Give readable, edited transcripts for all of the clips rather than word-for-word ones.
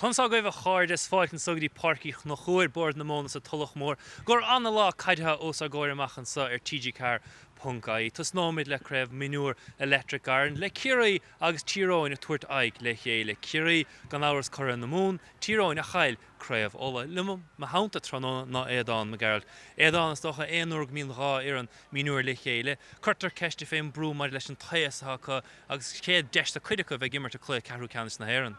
Conas tá agaibh a chairde, is fáilte anso go dtí Páirc Uí Chonchúir, Bord na Móna sa Tulach Mhór. Gur ana-lá caide atá os ár gcomhair amach anso ar TG4.ie. Tosnóimid le Craobh Mionúr Electric Ireland le Ciarraí agus Tír Eoghain ag tabhairt aghaidh le chéile. Ciarraí gan amhras curaidh na Mumhan, Tír Eoghain a chaill Craobh Uladh. Liom i mo theannta tráthnóna ná Aodán Mac Gearailt. Aodán, is dócha aon uair go mbíonn dhá fhoireann mionúir le chéile, cuirtear ceist fén mbrú maidir leis an taos atá acu agus chéad deis do cuid acu a bheith ag imirt i cluiche ceathrú ceannais na hÉireann.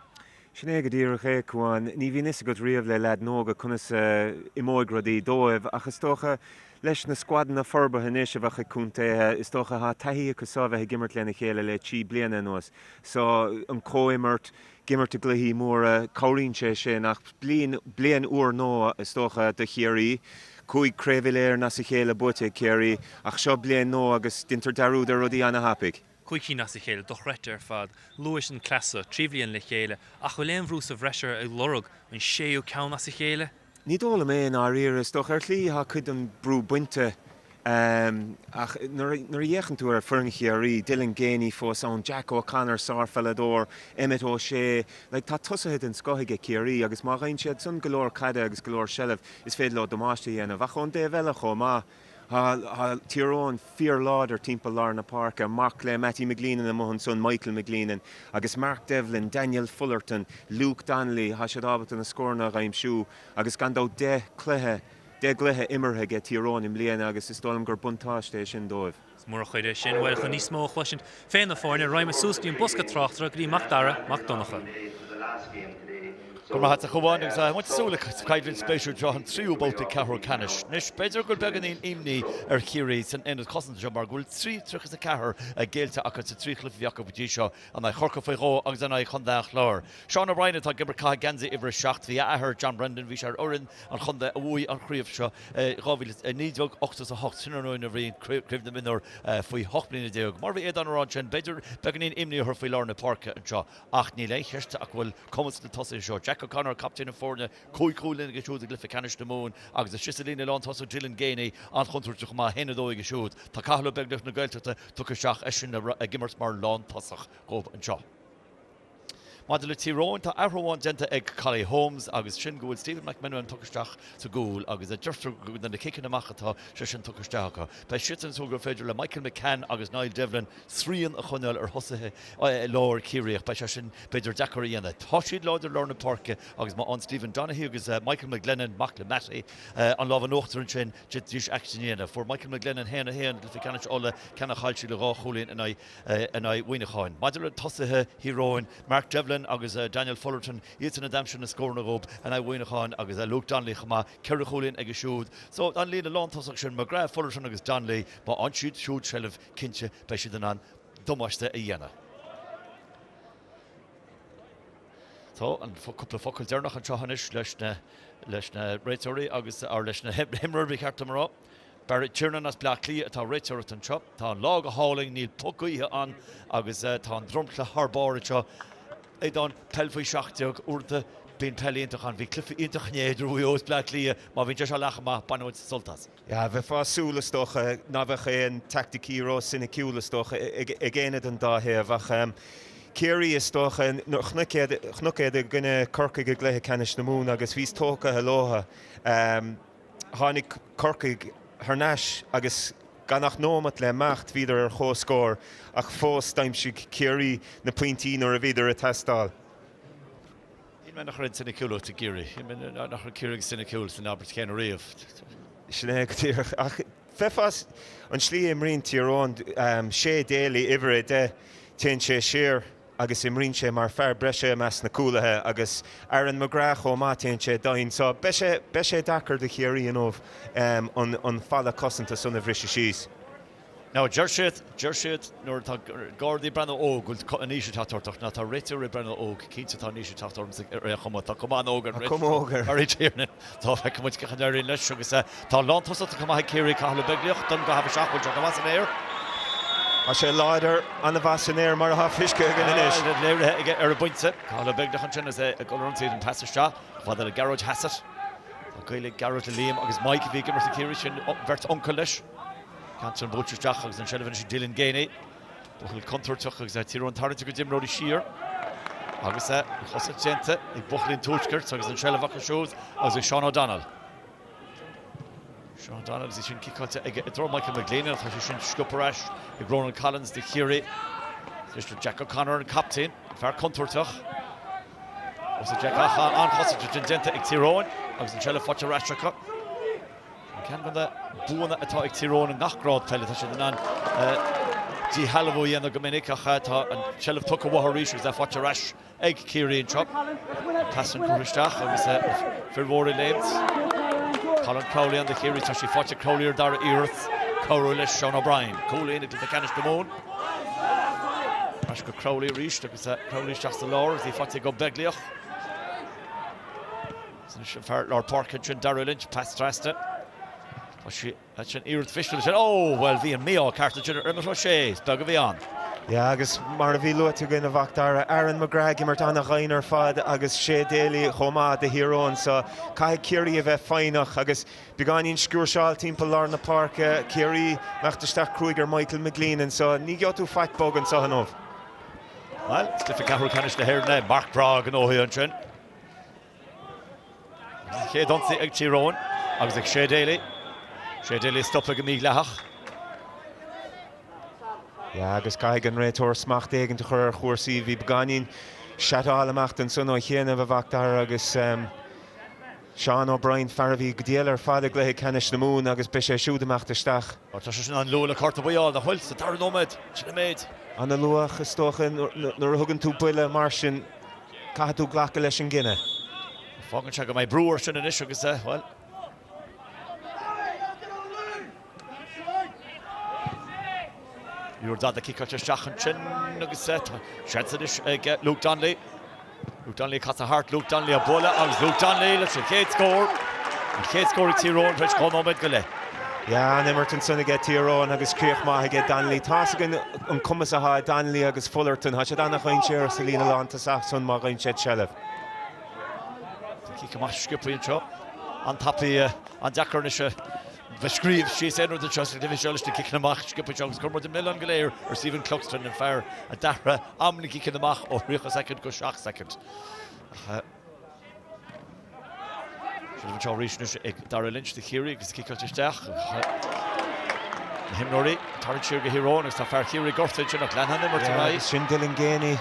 Sin é go díreach é, Cuán. Ní bhíonn fhios agat riamh le leaids óga conas a imeoidh rudaí dóibh ach is dócha leis na scuadanna forbartha anois a bheadh ag contaetha, is dócha tá taithí acu so a bheith ag imirt lena chéile le trí bliana anuas. So, an comhimirt, ag imirt i gcluichí móra, cabhraíonn sé sin ach bliain, bliain úrnua is dócha do Chiarraí. Cúig craobh uile-Éireann as a chéile buaite ag Ciarraí ach seo bliain nua agus deintear dearúd ar rudaí ana-thapaidh. Cúig cinn as a chéile, dochreidte ar fad. Luais an cleas, trí bhliain le chéile, ach bhfuil aon bhrú sa bhreis orthu ag lorg an séú ceann as a chéile? Ní dóigh liom é i ndáiríre. Is dócha ar shlí tá cuid den brú bainte ach nuair a fhéachann tú ar foireann Chiarraí, Dylan Geaney fós ann, Jack O'Connor, sárpheileadóir, Emmet O'Shea, like tá tosaithe den scoth aige Ciarraí agus má fhaigheann siad san go leor caide agus go leor seilbh is féidir leo damáiste a dhéanamh. Ach ón dtaobh eile chomh maith, Tá Tír Eoghain fíorláidir timpeall lár na páirce, mac le Mattie McGleenan amuigh ansan, Michael McGleenan, agus Mark Devlin, Daniel Fullerton, Luke Donnelly, tá siad ábalta na scóranna a aimsiú agus gan dabht 10 cluiche, 10 gcluiche imeartha aige Tír Eoghain i mbliana agus is dóigh liom gur buntáiste é sin dóibh. Is mór an chuid é sin. Bhuel, chun níos mó a chloisint fé na foirne, raghaidh muid suas go dtí an bosca tráchtaire, go dtí Mac Dara Mac Donncha. Go raibh maith agat a Chuáin agus muid ag súil le coimhlint spéisiúil seo an tríú babhta ceathrú ceannais. Anois, b'fhéidir go bhfuil beagáinín imní ar Chiarraí san aonad cosanta seo mar go bhfuil 3-34 géillte acu sa trí chluiche a bhí acu go dtí seo, in aghaidh Chorcaí faoi dhó agus in aghaidh Chontae an Chláir. Seán O'Brien atá ag imirt caitheamh geansaí uimhir a 7. Bhí a athair, John Brendan, bhí sé ar fhoireann an chontae a bhuaigh an chraobh seo i 1988, sin an uair a bhí Craobh na Mionúr faoi 18 mbliana. Mar a bhí Aodán a rá ansin, b'fhéidir beagáinín imní orthu faoi lár na páirce anseo ach níl aon cheist ach go bhfuil cumas na tosaithe seo, Jack O'Connor, captaen na foirne, cúig chúilín aige siúd i gcluiche ceannais na Mumhan agus istigh sa líne lántosach Dylan Geaney, an-chontúirteach chomh maith, 1-2 aige siúd. Tá Cathal Ó Beaglaoich na Gaeltachta tugtha isteach, eisean ag imirt mar lántosach dhóibh anseo. Maidir le Tír Eoghain, tá athrú amháin déanta ag Collie Holmes agus sin go bhfuil Stephen McMenamin tugtha isteach sa gcúl agus deirtear gur do na ciceanna amach atá sé sin tugtha isteach acu. Beidh siadsan ag súil gur féidir le Michael McCann agus Niall Devlin srian a choinneáil ar thosaithe láir Chiarraí ach beidh sé sin b'fhéidir deacair a dhéanamh. Tá siad láidir i lár na páirce agus má fhaigheann Stephen Donaghy agus Michael McGlennon, mac le Mattie, an lámh in uachtar ansin, d'fhéadfaidís aicsean a dhéanamh. Fuair Michael McGlennon 1-1 i gcluiche ceannais Uladh, ceann a chaill siad le dhá chúilín in aghaidh in aghaidh Mhuineacháin. Maidir le tosaithe Thír Eoghain, Mark Devlin agus Daniel Fullerton, iadsan a d'aimsigh na scóranna dhóibh in aghaidh Mhuineacháin agus Luke Donnelly chomh maith, ceithre chúilín aige siúd. So, an líne lántosach sin, McGrath, Fullerton agus Donnelly, má fhaigheann siad siúd seilbh, cinnte, beidh siad in ann damáiste a dhéanamh. So, an cúpla focal deireanach anseo anois leis na leis na réiteoirí agus, or leis na himreoirí ba cheart dom a rá. Barry Tiernan as Bleá Cliath atá ag réiteoireacht anseo. Tá an lá go hálainn, níl puth gaoithe ann agus tá an dromchla thar barr anseo. Aodán, peil faoi 17, uaireanta bíonn peil iontach ann. Bhí cluiche iontach inné idir Mhaigh Eo is Bleá Cliath. Má bhíonn sé seo leath chomh maith, bainfidh muid sult as. Yeah, bheifeá ag súil is dócha ná bheadh aon teaicticí ró-soiniciúil is dócha ag éinne den dá thaobh ach Ciarraí is dócha, chonac iad, chonac iad i gcoinne Corcaigh i gcluiche ceannais na Mumhan agus bhíos tógtha leotha. Tháinig Corcaigh thar n-ais agus gan ach nóimeat le imeacht bhíodar ar chomhscór ach fós d'aimsigh Ciarraí na pointí nuair a bhíodar ag teastáil. Shíl mé nach raibh aon soiniciúlacht i gCiarraí. Shíl mé nach raibh Ciarraí agus soiniciúil san abairt chéanna riamh. Sin é go díreach. Ach bheifeá, an tslí a imríonn Tír Eoghain, Shay Daly, uimhir 10, téann sé siar. agus imríonn sé mar fear breise i measc na cúlaithe agus Aaron McGrath chomh maith, téann sé domhain. So beidh sé, beidh sé deacair do Chiarraí inniu an, an falla cosanta san a bhriseadh síos. Now deir siad, deir siad nuair atá Gardaí ag breathnú óg go bhfuil an aois ag teacht ort ach nuair atá réiteoirí ag breathnú óg, cinnte tá an aois ag teacht ormsa ar aon chuma, tá cuma an-óg ar an réiteoir, Barry Tiernan. Tá, feicfidh muid cén chaoi a n-éiríonn leis agus tá lántosach chomh maith ag Ciarraí, Cathal Ó Beaglaoich, don go half isteach, bhfuil sé go maith san aer? Tá sé láidir, an-mhaith san aer mar atá feicthe againn anois. Léirithe aige ar an bpointe. Cathal Ó Beaglaoich ansin is é ag dul ar ionsaí an pas isteach, fada le Gearóid Hassett. Tá gaol ag Gearóid le Liam agus Mike a bhí ag imirt do Chiarraí, sin beirt uncail leis. Ceann sin buailte isteach agus an seilbh anois ag Dylan Geaney. Buachaill contúirteach agus Tír Eoghain tarraingte a gcuid imreoirí siar. Agus an chosaint déanta ag buachaillí an Tuaiscirt agus an tseilbh acu siúd agus ag Seán O'Donnell. Seán O'Donnell agus í sin ciceáilte aige i dtreo Michael McGleenan ach tá sé sin sciobtha ar ais ag Ronan Collins do Chiarraí. Anois do Jack O'Connor an captaen, an fear contúirteach. Os ag Jack ach an-chosaint ansin déanta ag Tír Eoghain agus an tseilbh faighte ar ais acu. An ceann de na buanna atá ag Tír Eoghain i ngach grád peile, tá siad in ann díshealbhú a dhéanamh go minic ach tá an tseilbh tugtha uathu arís agus é faighte ar ais ag Ciarraí anseo. Pas sin curtha isteach agus fir mhóra ag léimt. Colin Crowley ann do Chiarraí, tá sí faighte ag Crowley ar dara iarracht. Cabhrú leis Sean O'Brien. Cúilín i gcluiche ceannais na Mumhan. Ar ais go Crowley arís agus Crowley isteach sa lár agus í faighte ag Ó Beaglaoich. Anois an fear lár páirce ansin, Darragh Lynch, pas trasna. Tá sí ansin iarracht mhisniúil ansin. Ó, bhuel, bhí an mí-ádh ceart ansin ar Emmet O'Shea. Is beag a bhí ann. Yeah, agus mar a bhí luaite againn, a Mhac Dara, Aaron McGrath ag imirt an-dhoimhin ar fad agus Shea Daly chomh maith do Thír Eoghain so caithfidh Ciarraí a bheith foighneach agus beagáinín sciúrseáil timpeall lár na páirce, Ciarraí imeacht isteach cruaidh ar Michael McGleenan so ní gheobhaidh tú faic bog anseo inniu. Bhuel, is cluiche ceathrú ceannais na hÉireann é. Marc breá gnóthaithe ansin. Agus an chéad ionsaí ag Tír Eoghain agus ag Shea Daly. Shea Daly stoptha go mídhleathach. Yeah, agus caithfidh an réiteoir smacht éigint a chur ar chúrsaí. Bhí beagáinín seatáil amach ansan ó chianaibh, a Mhac Dara, agus Seán O'Brien, fear a bhí go diail ar fad i gcluiche ceannais na Mumhan agus beidh sé siúd imeacht isteach. Tá sé sin an-luath le cárta buí a fháil, nach bhfuil? Sa dara nóiméad, sin an méid. An-luath, is dócha, nuair a thugann tú buille mar sin. Caithfidh tú glacadh leis an gcinneadh. Fágann sé go mbeidh brú air sin anois agus, bhuel. Ní raibh dada ciceáilte isteach ansin agus tá seans anois ag Luke Donnelly. Luke Donnelly ag casadh thart, Luke Donnelly ag bualadh agus Luke Donnelly leis an chéad scór. An chéad scór ag Tír Eoghain tar éis 2 nóiméad go leith. Yeah, an-imirt ansan aige Tír Eoghain agus críoch maith aige Donnelly. Tá's againn an cumas atá ag Donnelly agus Fullerton. Tá siad an-dhainséarach sa líne lántosach san má fhaigheann siad seilbh. Tá cic amach sciobtha anseo. An-tapaidh, an-deacair anois a bheith scríobh síos aon rud anseo sa gcluiche seo leis na ciceanna amach sciobtha seo agus chuir muid an milleán go léir ar Stephen Cluxton, an fear a d'athraigh am na gciceanna amach ó 30 soicind go 7 soicind. Ach. Seilbh anseo arís anois ag Darragh Lynch do Chiarraí agus ciceáilte isteach. Na himreoirí ag tarraingt siar go Thír Eoghain agus tá fear Chiarraí gortaithe ansin ach leanfaidh an imirt ar aghaidh. Sin Dylan Geaney.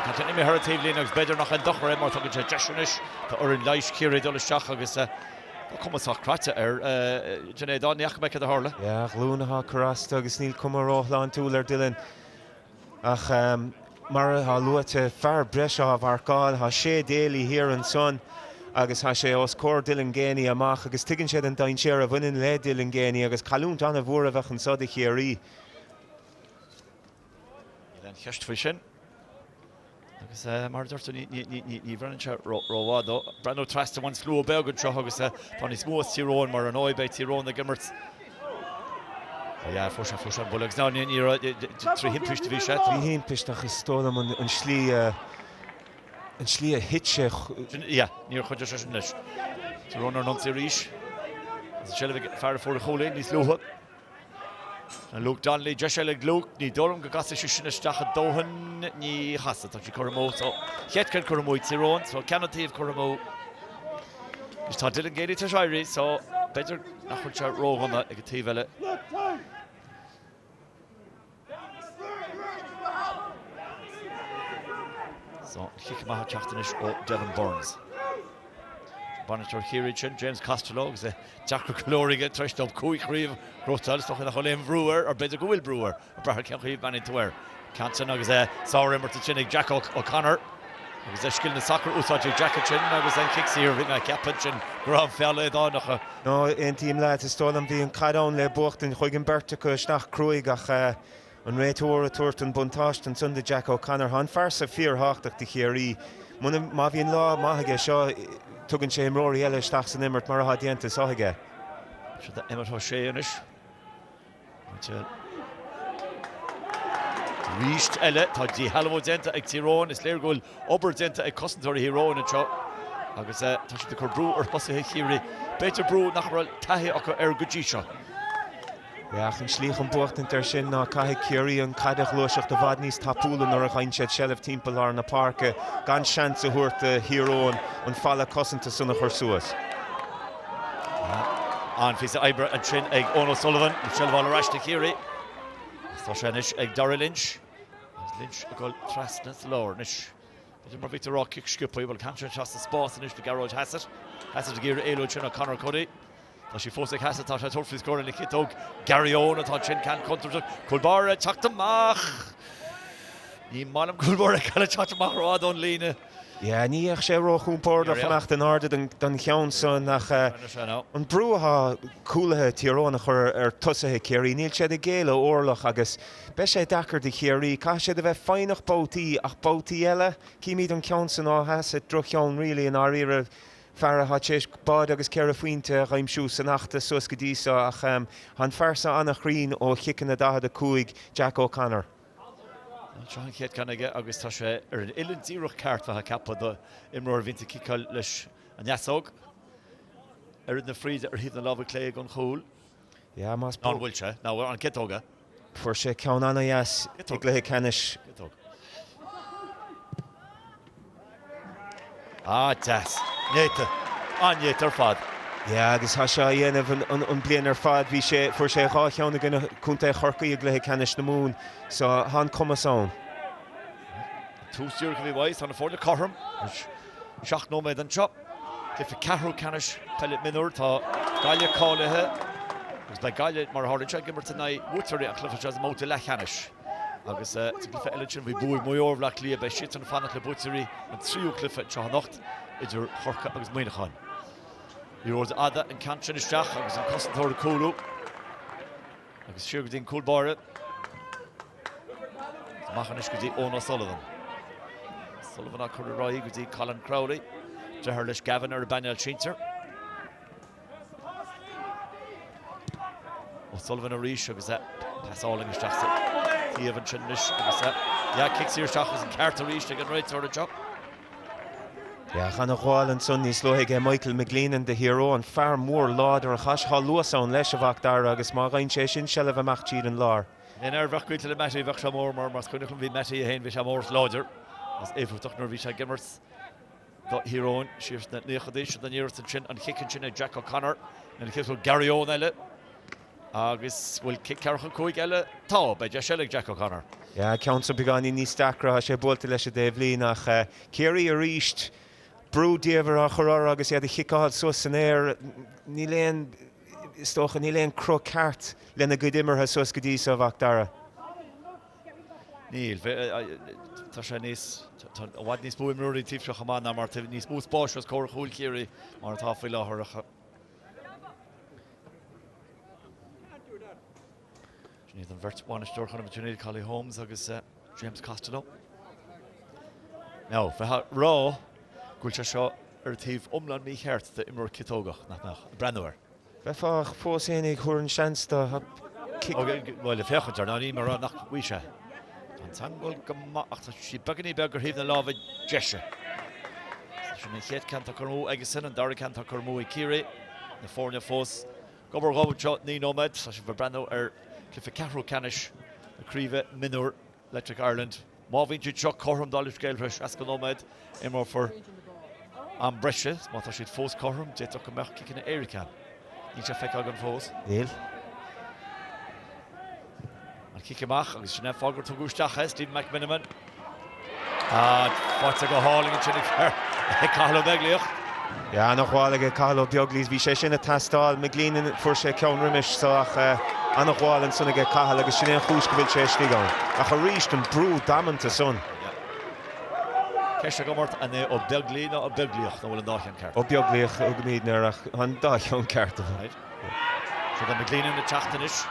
Tá caint imithe ar an taobhlíne agus b'fhéidir nach aon dochar é mar tugann sé deis anois do fhoireann leighis Chiarraí dul isteach agus tá cuma sách craite air Dinéadán. Ní fhaca mé céard a tharla. Yeah, a ghlúin atá ag cur as dó agus níl cuma róshláintiúil ar Dylan. Ach mar atá luaite, fear breise á mharcáil, tá Shea Daly thiar ansan agus tá sé os comhair Dylan Geaney amach agus tuigeann siad an dainséar a bhaineann le Dylan Geaney agus cailliúint an-mhór a bheadh anso do Chiarraí. Níl aon cheist faoi sin. Agus mar a dúirt tú, ní bhreathnaíonn sé rómhaith dó. Breathnú trasna an slua beag anseo agus tá níos mó as Tír Eoghain mar ar ndóigh beidh Tír Eoghain ag imirt. Yeah, fuair sé, fuair sé an buille agus ná ní ní raibh trí thimpiste a bhí sé. Trí thimpiste ach is dóigh liom an slí an slí a thit sé. Yeah, níor chuidigh sé sin leis. Tír Eoghain ar an ionsaí arís. Agus an seilbh ag fear a fuair an chúilín níos luaithe. Luke Donnelly, deis eile ag Luke, ní dóigh liom go gcasfaidh sé sin isteach a dóthain, ní chasfaidh, tá sí curtha amú, so chéad ceann curtha amú ag Tír Eoghain, so ceann an taobh curtha amú. Anois tá Dylan Geaney tar éis éirí, so b'fhéidir nach bhfuil sé ródhona ag an taobh eile. So, an chic amach ag teacht anois ó Devin Burns. Bainisteoir Chiarraí sin, James Costello, agus é deacair go leor aige tar éis dó 5 chraobh a ghnóthachtáil. Is dócha nach bhfuil aon bhrú air, or b'fhéidir go bhfuil brú air, ag brath ar cén chaoi a mbreathnaíonn tú air. Ceann sin agus é sár-imirt ansin ag Jack O'Connor. Agus é scileanna sacair úsáidte ag Jack ansin agus an cic saor, bhí mé ag ceapadh ansin go raibh an feall éadáin ach. No, aontaím leat. Is dóigh liom bhí an caid ann le buachtaint, chuaigh an beirt acu isteach cruaidh ach an réiteoir ag tabhairt an buntáiste ansan do Jack O'Connor. Tá an fear so fíorthábhachtach do Chiarraí. Muna, má bhíonn lá maith aige seo, tugann sé imreoirí eile isteach san imirt mar atá déanta anso aige. Seo do Emmet O'Shea anois. Arís eile, tá díshealbhú déanta ag Tír Eoghain. Is léir go bhfuil obair déanta ag cosantóirí Thír Eoghain anseo agus tá siad ag cur brú ar thosaithe Chiarraí. B'fhéidir brú nach raibh taithí acu air go dtí seo. Yeah, ach an slí chun buachtaint air sin ná caithfidh Ciarraí an caid a ghluaiseacht i bhfad níos tapúla nuair a gheibheann siad seilbh timpeall lár na páirce, gan seans a thabhairt do Thír Eoghain an falla cosanta san a chur suas. An-phíosa oibre ansin ag Eoin O'Sullivan, an tseilbh a fháil ar ais do Chiarraí. Agus tá sé anois ag Daire Lynch. Agus Lynch ag dul trasna sa lár anois. B'fhéidir mar bhítear ag rá cic sciobtha, bhuel ceann sin isteach sa spás anois do Gearóid Hassett. Hassett ag iarraidh éalú ansin ó Conor Cuddy. Tá sí fós ag Hassett, tá sé ag tabhairt faoi scór ina chiotóg. Gary Owen atá ansin, ceann contúirteach. Cúl báire ag teacht amach! Ní maith liom cúl báire ag teacht amach rófhada ón líne. Yeah, ní bheadh sé róchompordach fanacht in airde don cheann san ach an brú atá cúlaithe Thír Eoghain a chur ar tosaithe Chiarraí, níl siad ag géilleadh orlach agus beidh sé deacair do Chiarraí. Caithfidh siad a bheith foighneach babhtaí ach babhtaí eile, címid an ceann san ó Hassett, droch-cheann really i ndáiríre. Fear atá tar éis báide agus 4 phointe a dh'aimsiú san fheachtas suas go dtí seo ach tá an fear seo an-chruinn ó chiceanna 45, Jack O'Connor. Seo an chéad ceann aige agus tá sé ar an uillinn díreach ceart bheifeá ag ceapadh do imreoir a bhíonns ag ciceáil leis an ndeasóg. Oiread na fríde ar thaobh na láimhe clé ag an chúl. Yeah, más Ná an bhfuil sé? Ná an ciotóg é? Fuair sé ceann an-dheas i gcluiche ceannais. Ciotóg. Ah, deas. Néata. An-néata ar fad. Yeah, agus tá sé á dhéanamh an bliain ar fad. Bhí sé, fuair sé 2 cheann i gcoinne Contae Chorcaí i gcluiche ceannais na Mumhan. So, tá an cumas ann. Tús díreach a bhí uaidh, tá na foirne cothrom. 7 nóiméad anseo. Cluiche ceathrú ceannais peile mionúr. Tá Gaillimh cáilithe agus beidh Gaillimh, mar a tharlaíonn sé, ag imirt in aghaidh bhuaiteoirí an chluiche seo sa mbabhta leathcheannais. Agus sa gcluiche eile ansin bhí bua ag Maigh Eo ar Bhaile Átha Cliath. Beidh siadsan ag fanacht le buaiteoirí an tríú cluiche anseo anocht idir Chorcaigh agus Muineachán. Liathróid fhada an ceann sin isteach agus an cosantóir ag cúlú. Agus siar go dtí an cúl báire. Amach anois go dtí Eoin O'Sullivan. Sullivan á cur ar aghaidh go dtí Colin Crowley. Deartháir leis Gavin ar an bpainéal sinsir. O'Sullivan arís agus é pas álainn isteach sa taobh ansin anois agus yeah, cic saor isteach agus an ceart arís ag an réiteoir anseo. Yeah, ana-ghabháil ansan níos luaithe aige Michael McGleenan do Thír Eoghain, fear mór láidir a chas, tá luas ann leis, a Mhac Dara, agus má fhaigheann sé sin seilbh amach tríd an lár. Aon fhear a bheadh gaolta le Mattie, bheadh sé mór mar más cuimhneach liom bhí Mattie é féin, bhí sé mór is láidir agus éifeachtach nuair a bhí sé ag imirt do Thír Eoghain siar sna naochadaí. Sin an iarracht ansin, an chic ansin ag Jack O'Connor, ina chéad Gary Owen eile. Agus bhfuil cic ceathracha 5 eile? Tá, beidh deis eile ag Jack O'Connor. Yeah, ceann san beagáinín níos deacra, tá sé buailte leis an dtaobhlíne ach Ciarraí arís, brú diamhair á chur orthu agus iad a chiceáil suas san aer. Níl aon, is dócha, níl aon cruth ceart lena gcuid imeartha suas go dtí seo, a Mhac Dara. Níl. Tá sé níos, tá i bhfad níos mó imreoirí taobh seo chomh maith ná mar tá níos mó spáis os comhair chúil Chiarraí mar atá faoi láthair ach. Sin iad an bheirt bhainisteoir chun a bheith Collie Holmes agus James Costello. Now, bheifeá ag rá go bhfuil sé seo ar an taobh iomlán mícheart d'imreoir ciotógach, nach mbeadh? Ag breathnú air. Bheifeá ach fós féin ag thabhairt an seans do cic. Bhuel, ag féachaint air, ná ní mar nach bhfuil sé. Tá an t-angle go maith ach tá sí beagáinín beag ar thaobh na láimhe deise. Sin an chéad ceann atá curtha amú aigesan, an dara ceann atá curtha amú ag Ciarraí. Na foirne fós ag obair dhóibh anseo, 9 nóiméad. Tá sibh ag breathnú ar chluiche ceathrú ceannais na Craoibhe Mionúr Electric Ireland. Má bhíonn siad seo cothrom dála an scéil tar éis 60 nóiméad, imreofar am breise. Má tá siad fós cothrom, d'fhéadfadh go mbeadh ciceanna éirice ann. Níl sé feicthe againn fós. Níl. An cic amach agus sin é an fáth gur tugadh isteach é, Stephen McMenamin. Faighte go hálainn ansin ag fear Cathal Ó Beaglaoich. Yeah, ana-ghabháil aige Cathal Ó Beaglaoich. Bhí sé sin ag teastáil. McGleenan, fuair sé ceann roimis so ach ana-ghabháil ansan aige Cathal agus sin é an chúis go bhfuil sé istigh ann. Ach arís an brú damanta san. Ceist agam ort, an é Ó Beaglaoich nó Ó Beaglaoich nó bhfuil an dá cheann ceart? Ó Beaglaoich a thugaimidne air ach an dá cheann ceart. Right. Seo do McGleenan ag teacht anois.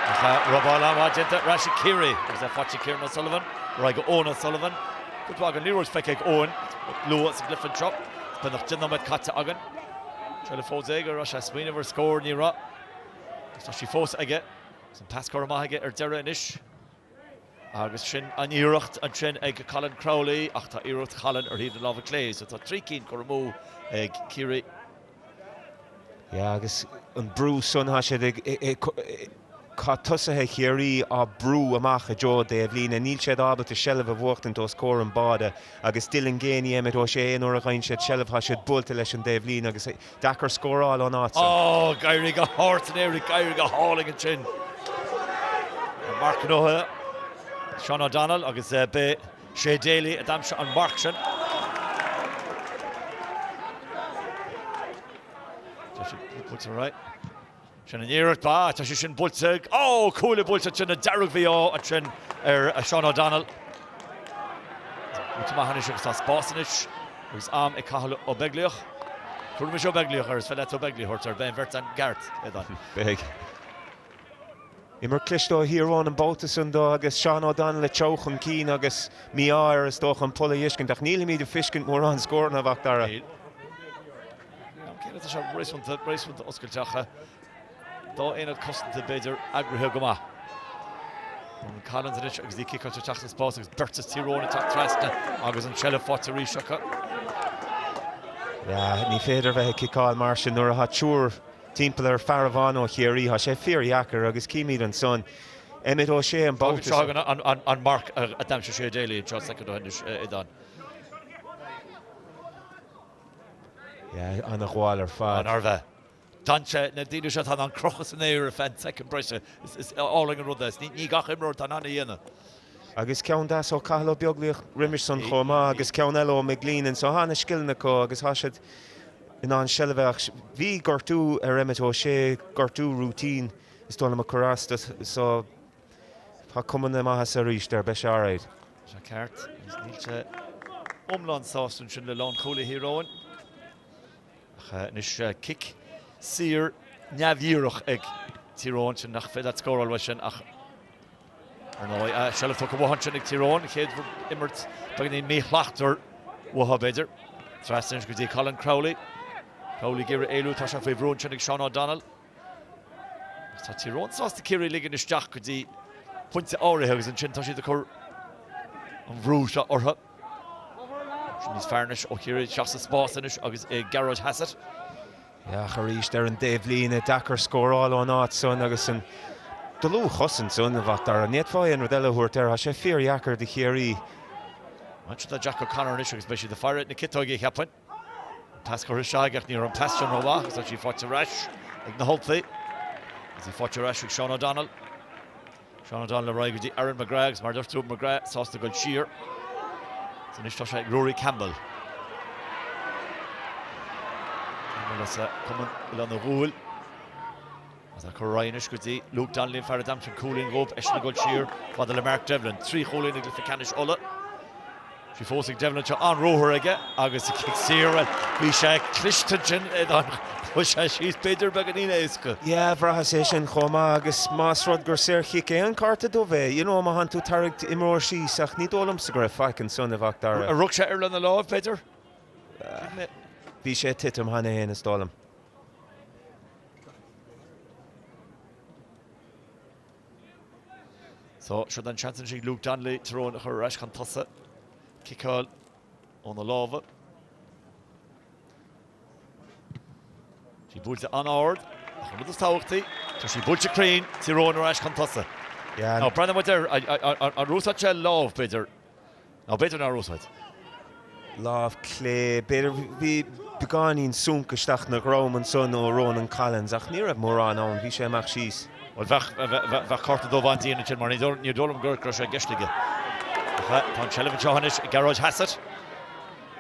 Ach robáil an-mhaith déanta ar ais ag Ciarraí agus é faighte ag Kieran O'Sullivan. Ar aghaidh go Eoin O'Sullivan. Cuid mhaith den liathróid feicthe ag Eoin luath sa gcluiche anseo. Beagnach 10 nóiméad caite againn. Seilbh fós aige, raibh sé ag smaoineamh ar scór, ní raibh. Agus tá sí fós aige. Agus an pas curtha amach aige ar deireadh anois. Agus sin an iarracht ansin ag Colin Crowley ach tá iarracht Colin ar thaobh na láimhe clé so tá 3 cinn curtha amú ag Ciarraí. Yeah, agus an brú san, tá siad ag, tá tosaithe Chiarraí á brú amach i dtreo a dtaobhlíne. Níl siad ábalta seilbh a bhuachtaint os comhair an bháide agus Dylan Geaney, Emmet O'Shea, aon uair a ghaibheann siad seilbh tá siad buailte leis an dtaobhlíne agus deacair scóráil ón áit san. Ó, ag éirí go hard san aer, ag éirí go hálainn ansin. An marc gnóthaithe, Seán O'Donnell agus b'é Shay Daly a d'aimsigh an marc sin. Tá sé buailte ar aghaidh. Sin an iarracht. Ba, tá sé sin buailte. Ó, cuaille buailte ansin, an dearg-mhí-ádh ansin ar Seán O'Donnell. Buailte amach anois agus tá spás anois agus am ag Cathal Ó Beaglaoich. Tabharfaimis Ó Beaglaoich air, is féidir leat Ó Beaglaoich a thabhairt air, beidh an bheirt againn ceart, Aodán. Beidh. Imirt cliste ó Thír Eoghain an babhta san dó agus Seán O'Donnell ag treabhadh chun cinn agus mí-ádh air is dócha an poll a fheiscint ach nílimid ag feiscint mórán scóranna a Mhac Dara. Níl. An céanna tá sé réasúnta, réasúnta oscailte ach dá aonad cosanta b'fhéidir eagraithe go maith. Ronan Collins anois agus í ciceáilte isteach sa spás agus beirt as Tír Eoghain ag teacht trasna agus an tseilbh faighte arís acu. Yeah, ní féidir bheith ag ciceáil mar sin nuair atá triúr timpeall ar fear amháin ó Chiarraí. Tá sé fíordheacair agus címid ansan Emmet O'Shea an babhta seo. Seo an marc a d'aimsigh Shay Daly anseo soicind ó shin anois, Aodán. Yeah, ana-ghabháil ar fad. Nárbh ea? D'fhan sé, na daoine seo atá in ann crochadh san aer ar feadh soicind breise, is álainn an rud é. Ní gach imreoir atá in ann a dhéanamh. Agus ceann deas ó Cathal Ó Beaglaoich roimis san chomh maith agus ceann eile ó McGleenan. So tá na scileanna acu agus tá siad in ann seilbh a ach bhí gortú ar Emmet O'Shea, gortú routine is dóigh liom a chuir as do so tá cuma na maitheasa arís air, beidh sé alright. Tá sé ceart agus níl sé iomlán sásta ansin le lánchúlaí Thír Eoghain. Ach anois cic saor neamhdhíreach ag Tír Eoghain sin nach féidir leat scóráil uaidh sin ach Ar ndóigh, seilbh tugtha uathu ansin ag Tír Eoghain, an chéad imirt beagáinín míshlachtmhar uathu, b'fhéidir. Trasna anois go dtí Colin Crowley. Crowley ag iarraidh éalú, tá sé faoi bhrú ansin ag Sean O'Donnell. Agus tá Tír Eoghain sásta Ciarraí a ligean isteach go dtí pointe áirithe agus ansin tá siad ag cur an bhrú seo orthu. Sin níos fearr anois ó Chiarraí isteach sa spás anois agus ag Gearóid Hassett. Ach arís ar an dtaobhlíne, deacair scóráil ón áit san agus an dlúthchosaint san, a Mhac Dara. Ní fhéadfá aon rud eile a thabhairt air, tá sé fíordheacair do Chiarraí. Ansin tá Jack O'Connor anois agus beidh siad ag faire na ciotóige, cheapfainn. An pas curtha isteach aige ach ní raibh an pas sin rómhaith agus tá sí faighte ar ais ag na hUltaigh. Agus í faighte ar ais ag Sean O'Donnell. Sean O'Donnell ar aghaidh go dtí Aaron McGrath agus mar a dúirt tú, McGrath sásta dul siar. Agus anois tá sé ag Rory Campbell. Campbell as Cumann Oileán an Ghuail. Agus á cur ar aghaidh anois go dtí Luke Donnelly, an fear a d'aimsigh an cúilín dhóibh, eisean ag dul siar fada le Mark Devlin. 3 chúilín i gcluiche ceannais Uladh. Sí fós ag Devlin anseo, an-ruathar aige agus an cic saor, bhuel, bhí sé cliste ansin, chuaigh sé síos b'fhéidir beagáinín éasca. Yeah, bhraitheas é sin chomh maith agus más rud gur saorchic é an cárta dubh é, you know, má thánn tú ag tarraingt imreoir síos ach ní dóigh liomsa go raibh faic ansan, a Mhac Dara. Ar rug sé air lena láimh, b'fhéidir? Bhí sé ag titim cheana féin, is dóigh liom. So, seo an seans anois ag Luke Donnelly Tír Eoghain a chur ar ais chun tosaigh. Ciceáil óna lámha. Sí buailte an-ard, ach an rud is tábhachtaí, tá sí buailte cruinn, Tír Eoghain ar ais chun tosaigh. Yeah. Now, breathnaigh muid air, ar úsáid sé lámh, b'fhéidir? Nó b'fhéidir nár úsáid. Lámh clé, b'fhéidir. Bhí beagáinín súnc isteach 'na dhrom ansan ó Ronan Collins ach ní raibh mórán ann, bhí sé amach síos. Bhuel, bheadh, bheadh cárta dubh an-dian ansin mar ní dóigh liom go raibh sé i gceist aige. Ach tá an tseilbh anseo anois ag Gearóid Hassett.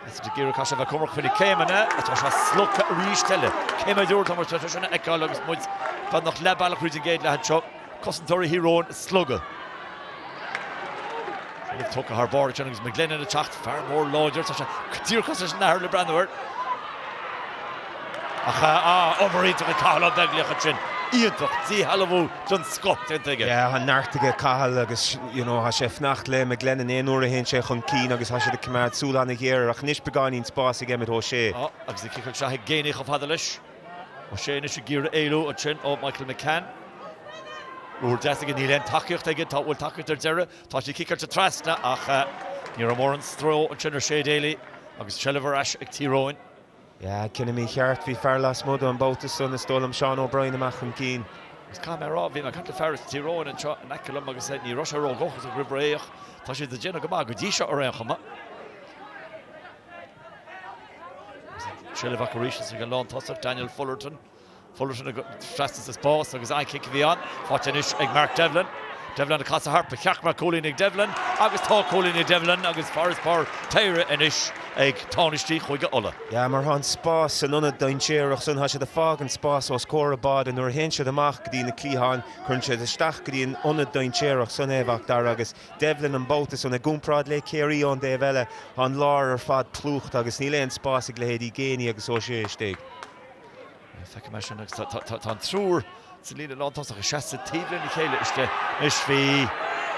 Hassett ag iarraidh caithfidh sé a bheith cúramach faoi na céimeanna ach tá sé slogtha arís eile. Cé mhéad uair atá muid tar éis sin a fheiceáil agus muid beagnach leath bealach thríd an gcéad leath anseo. Cosantóirí Thír Eoghain ag slogadh. Seilbh tugtha thar barr ansin agus McGlennon ag teacht, fear mór láidir, tá sé díreach cosúil leis an athair le breathnú air. Ach ah, obair iontach ag Cathal Ó Beaglaoich ansin, iontach, díshealbhú den scoth déanta aige. Yeah, tá neart aige Cathal agus you know, tá sé ag fanacht le McGlennon aon uair a théann sé chun cinn agus tá siad ag coimeád súil an-ghéar air ach anois beagáinín spáis ag Emmet O'Shea. Ah, agus ag ciceáil isteach ag Geaney chomh fada leis. O'Shea anois ag iarraidh éalú ansin ó Michael McCann. Ruathar deas aige, níl aon tacaíocht aige, tá, bhfuil tacaíocht ar deireadh, tá sí ciceáilte trasna ach ní raibh mórán stró ansin ar Shay Daly agus seilbh ar ais ag Tír Eoghain. Yeah, cinneadh mícheart. Bhí fear lasmuigh dó an babhta san, is dóigh liom, Seán O'Brien amach chun cinn. Agus caithfidh mé a rá, bhí mé ag caint le fear as Tír Eoghain anseo in aice liom agus ní raibh sé ródhóchasach roimh ré ach tá siad ag déanamh go maith go dtí seo ar aon chuma. Agus an tseilbh acu arís ag an lántosach, Daniel Fullerton. Fullerton ag trasna sa spás agus an-chic a bhí ann. Faighte anois ag Mark Devlin. Devlin ag casadh thart, ba cheart go mbeadh cúilín ag Devlin agus tá cúilín ag Devlin agus farasbarr péire anois ag tánaistí Chúige Uladh. Yeah, mar tá an spás san ionad dainséarach san, tá siad ag fágaint spás os comhair a báide nuair a théann siad amach go dtí na cliatháin, cuireann siad isteach go dtí an ionad dainséarach san é, a Mhac Dara, agus Devlin an babhta san i gcomparáid le Ciarraí ón dtaobh eile, tá an lár ar fad plúchta agus níl aon spás ag leithéidí Geaney agus O'Shea istigh. Feicim é sin agus tá an triúr sa líne lántosach ag seasamh taobh lena chéile istigh anois. Bhí,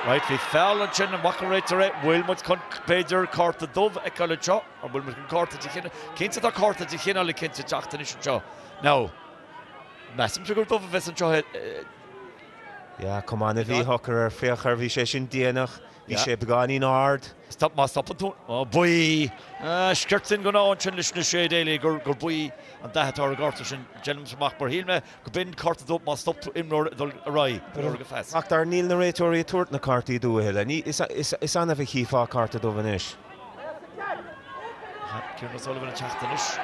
right, bhí feall ansin, an bhfaca an réiteoir é? Bhfuil muid chun, b'fhéidir, cárta dubh a fheiceáil anseo? An bhfuil muid chun cárta de chineál, cinnte tá cárta de chineál eicínt ag teacht anois anseo. Now, measaimse gur dubh a bheas anseo. Yeah, cuma an-mhíshocair air, féach air, bhí sé sin déanach. Bhí sé beagáinín ard. Stop, má stopann tú. Ó, buí! Sciortann gnáth ansin leis na Shay Daly gur buí an dath atá ar an gcárta sin. Déanaimse amach mar shíl mé go b'in cárta dubh má stop tú imreoir ag dul ar aghaidh ag lorg a phas. Ach dar níl na réiteoirí ag tabhairt na cártaí dubha a thuilleadh. Is annamh a chífeá cárta dubh anois. Kieran O'Sullivan ag teacht anois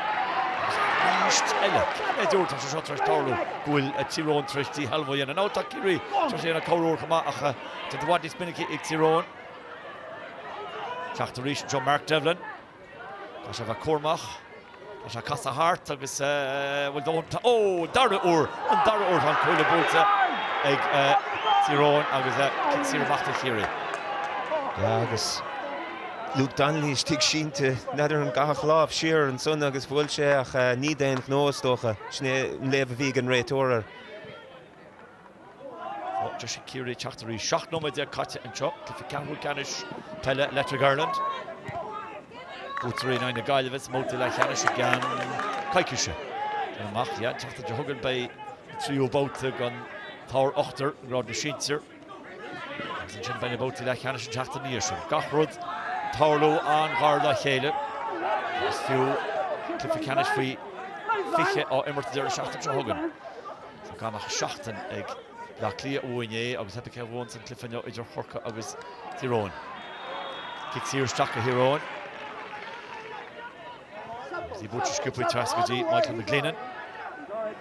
agus arís eile, cé mhéad uair tá sé seo tar éis tarlú go bhfuil Tír Eoghain tar éis díshealbhú a dhéanamh. Now tá Ciarraí tar éis a dhéanamh corruair chomh maith ach tá i bhfad níos minicí ag Tír Eoghain. Teacht arís anseo Mark Devlin. Tá sé a bheith cúramach. Tá sé ag casadh thart agus bhfuil dóthain, ó, dara huair, an dara huair tá an cuaille buailte ag Tír Eoghain agus cic saor amach do Chiarraí. Agus Luke Donnelly istigh sínte, n'fheadar an gcaithfeadh lámh siar ansan agus bhuail sé ach ní d'aon ghnó is dócha. Sin é an léamh a bhí ag an réiteoir air. Tá deis ag Ciarraí teacht arís. 17 nóiméad caite anseo. Cluiche ceathrú ceannais peile Electric Ireland. Buaiteoirí in aghaidh na Gaillimhe sa mbabhta leathcheannais i gceann coicíse. Déanamh amach, yeah, an tseachtain seo chugainn beidh an tríú babhta den tSár Ochtar i ngrád na sinsear. Agus ansin beidh na babhtaí leathcheannais an tseachtain ina dhiaidh sin. Gach rud ag tarlú an-ghar dá chéile. Agus fiú cluiche ceannais faoi 20 á imirt an deireadh seachtaine seo chugainn. Tá gan ach seachtain ag Bleá Cliath ó inné agus theip cé a bhuann san cluiche inniu idir Chorcaigh agus Tír Eoghain. Cic saor isteach go Thír Eoghain. Agus í buailte sciobtha trasna go dtí Michael McGleenan.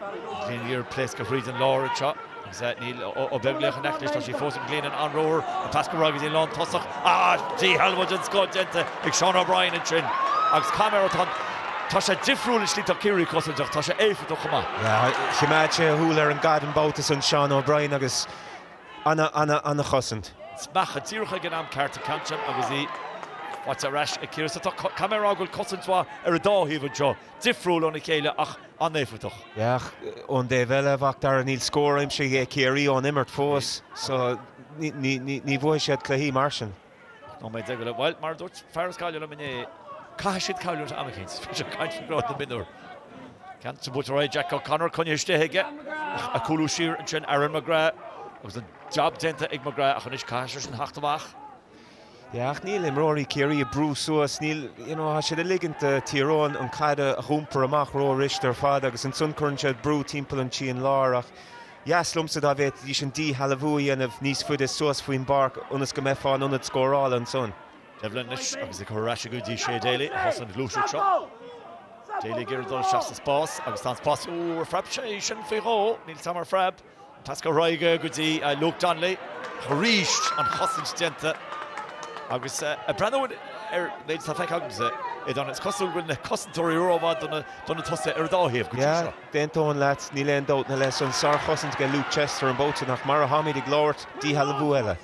McGleenan ag iarraidh pléascadh thríd an lár anseo agus níl Ó Beaglaoich in aice leis, tá sí fós ag McGleenan an-ruathar, an pas go go dtí an lántosach. Ah! Díshealbhú den scoth déanta ag Seán O'Brien ansin agus caithfidh mé a rá tá an Tá sé difriúil an slí atá Ciarraí ag cosaint ach tá sé éifeachtach chomh maith. Yeah, choimeád sé a shúil ar an gcaid an babhta san, Seán O'Brien, agus ana, ana, ana-chosaint. Smeachadh díreach ag an am ceart an ceann sin agus í faighte ar ais ag Ciarraí. So tá, caithfidh mé a rá go bhfuil cosaint mhaith ar an dá thaobh anseo, difriúil óna chéile ach an-éifeachtach. Yeah, ach ón dtaobh eile, a Mhac Dara, níl scór aimsithe ag Ciarraí ón imirt fós, so ní, ní, ní, ní bhuafaidh siad cluichí mar sin. Nóiméad déag eile. Bhuel, mar a dúirt fear as Gaillimh liom inné, caithfidh siad cailliúint am eicínt. Bhí sé ag caint faoi ghrád na mionúr. Ceann sa buaite ar aghaidh Jack O'Connor, coinnithe istigh aige. Ach ag cúlú siar ansin Aaron McGrath. Agus an jab déanta ag McGrath ach anois caithfidh seisean theacht amach. Yeah, ach níl imreoirí Ciarraí ag brú suas, níl, you know, tá siad ag ligint do Thír Eoghain an chaid a dh'iompar amach ró-rist ar fad agus ansan cuireann siad brú timpeall an trian láir ach Dheas liomsa dá bhféadfaidís an díshealbhú a dhéanamh níos faide suas faoin bpáirc ionas go mbeifeá in ionad scórála ansan. Devlin anois agus é curtha ar ais go dtí Shay Daly a thosaigh an ghluaiseacht seo. Daly ag iarraidh dul isteach sa spás agus tá an spás, Ó, ar phreab sé sin faoi dhó? Níl 's a'm ar phreab. An pas ar aghaidh go dtí Luke Donnelly. Arís an chosaint déanta agus ag breathnú ar an méid atá feicthe agamsa, Aodán, is cosúil go bhfuil na cosantóirí rómhaith do na tosaithe ar an dá thaobh go dtí seo. D'aontóinn leat, níl aon dabht ina leith san. Sárchosaint aige Luke Chester an babhta sin ach mar atáimid ag labhairt, díshealbhú eile.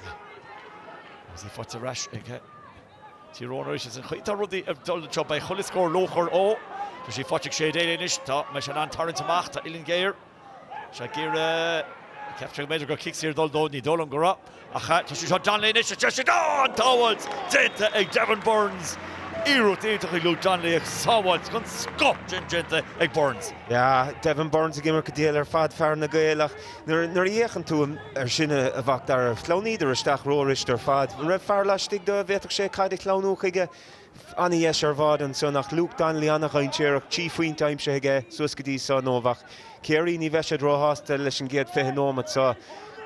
Agus í faighte ar ais ag Tír Eoghain arís. Is an chaoi atá rudaí ag dul anseo, beidh chuile scór luachmhar. Ó, tá sí faighte ag Shay Daly anois. Tá, mbeidh sé in ann tarraingt amach. Tá uillinn ghéar. Sé ag iarraidh, cheap sé go mb'fhéidir gur cic saor ag dul dó, ní dóigh liom go raibh. Ach tá sí seo Donnelly anois, tá sé an tsábháilt déanta ag Devin Burns. Iarracht iontach ag Luke Donnelly ach sábháilt den scoth sin déanta ag Burns. Yeah, Devin Burns ag imirt go diail ar fad, fear na nGael, ach nuair a fhéachann tú air sin, a Mhac Dara, shleamhnaíodar isteach róghairist ar fad. An raibh fear laistigh dó a bhféadfadh sé caid a shleamhnú chuige? Ana-dheis ar bhád ansan ach Luke Donnelly ana-dhainséarach, 3 phointe aimsithe aige suas go dtí so inniu ach Ciarraí ní bheidh siad róshásta leis an gcéad 20 nóimeat so.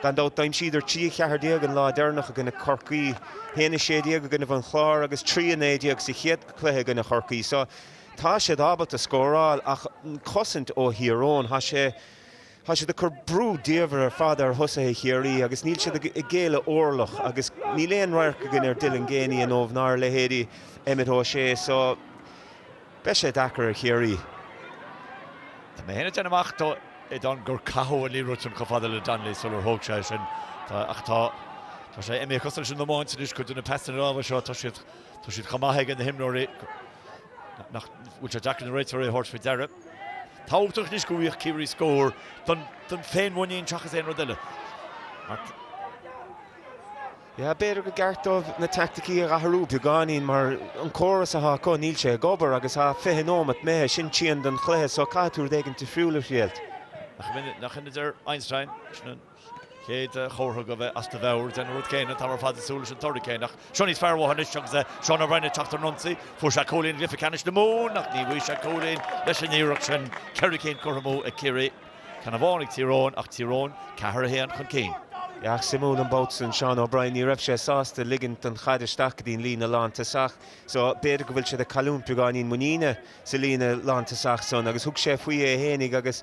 Gan dabht d'aimsíodar 3 14 an lá deireanach i gcoinne Chorcaí, 1 16 i gcoinnibh an Chláir agus 3 19 sa chéad chluiche i gcoinne Chorcaí so tá siad ábalta scóráil ach an chosaint ó Thír Eoghain, tá sé Tá siad ag cur brú diamhair ar fad ar thosaithe Chiarraí agus níl siad ag géilleadh orlach agus níl aon radharc againn ar Dylan Geaney inniu ná ar leithéidí Emmet O'Shea so beidh sé deacair ar Chiarraí. Tá mé féin ag déanamh amach do Aodán gur caitheadh an liathróid sin chomh fada le Donnelly sular thóg sé é sin ach tá tá sé imithe cosúil leis an iomáint anois, cuid de na pasanna láimhe seo tá siad tá siad chomh maith ag na himreoirí nach bhfuil sé deacair na réiteoirí a thabhairt faoi deara. Tábhachtach anois go bhfaigheadh Ciarraí scór don féinmhuinín seachas aon rud eile. Yeah, b'fhéidir gur ceart dóibh na teaicticí a athrú beagáinín mar an córas atá acu níl sé ag obair agus tá 20 nóimeat imithe, sin trian den chluiche so caithfidh tú rud éigin difriúil a thriailt. Nach in a deir Einstein, sin an chéad chomhartha go bheith as do mheabhair, déan an rud céanna, an t-am ar fad ag súil leis an toradh céanna. Ach seo níos fearr uathu anois agus Seán O'Brien ag teacht ar an ionsaí. Fuair sé cúilín i gcluiche ceannais na Mumhan ach ní bhfaighidh sé cúilín leis an iarracht sin. Ceithre cinn curtha amú ag Ciarraí. Ceann amháin ag Tír Eoghain ach Tír Eoghain 4-1 chun cinn. Ach suimiúil an babhta san Seán O'Brien, ní raibh sé sásta ligint don chaid isteach go dtí an líne lántosach so b'fhéidir go bhfuil siad ag cailliúint beagáinín muiníne sa líne lántosach san agus thug sé faoi é fhéinig agus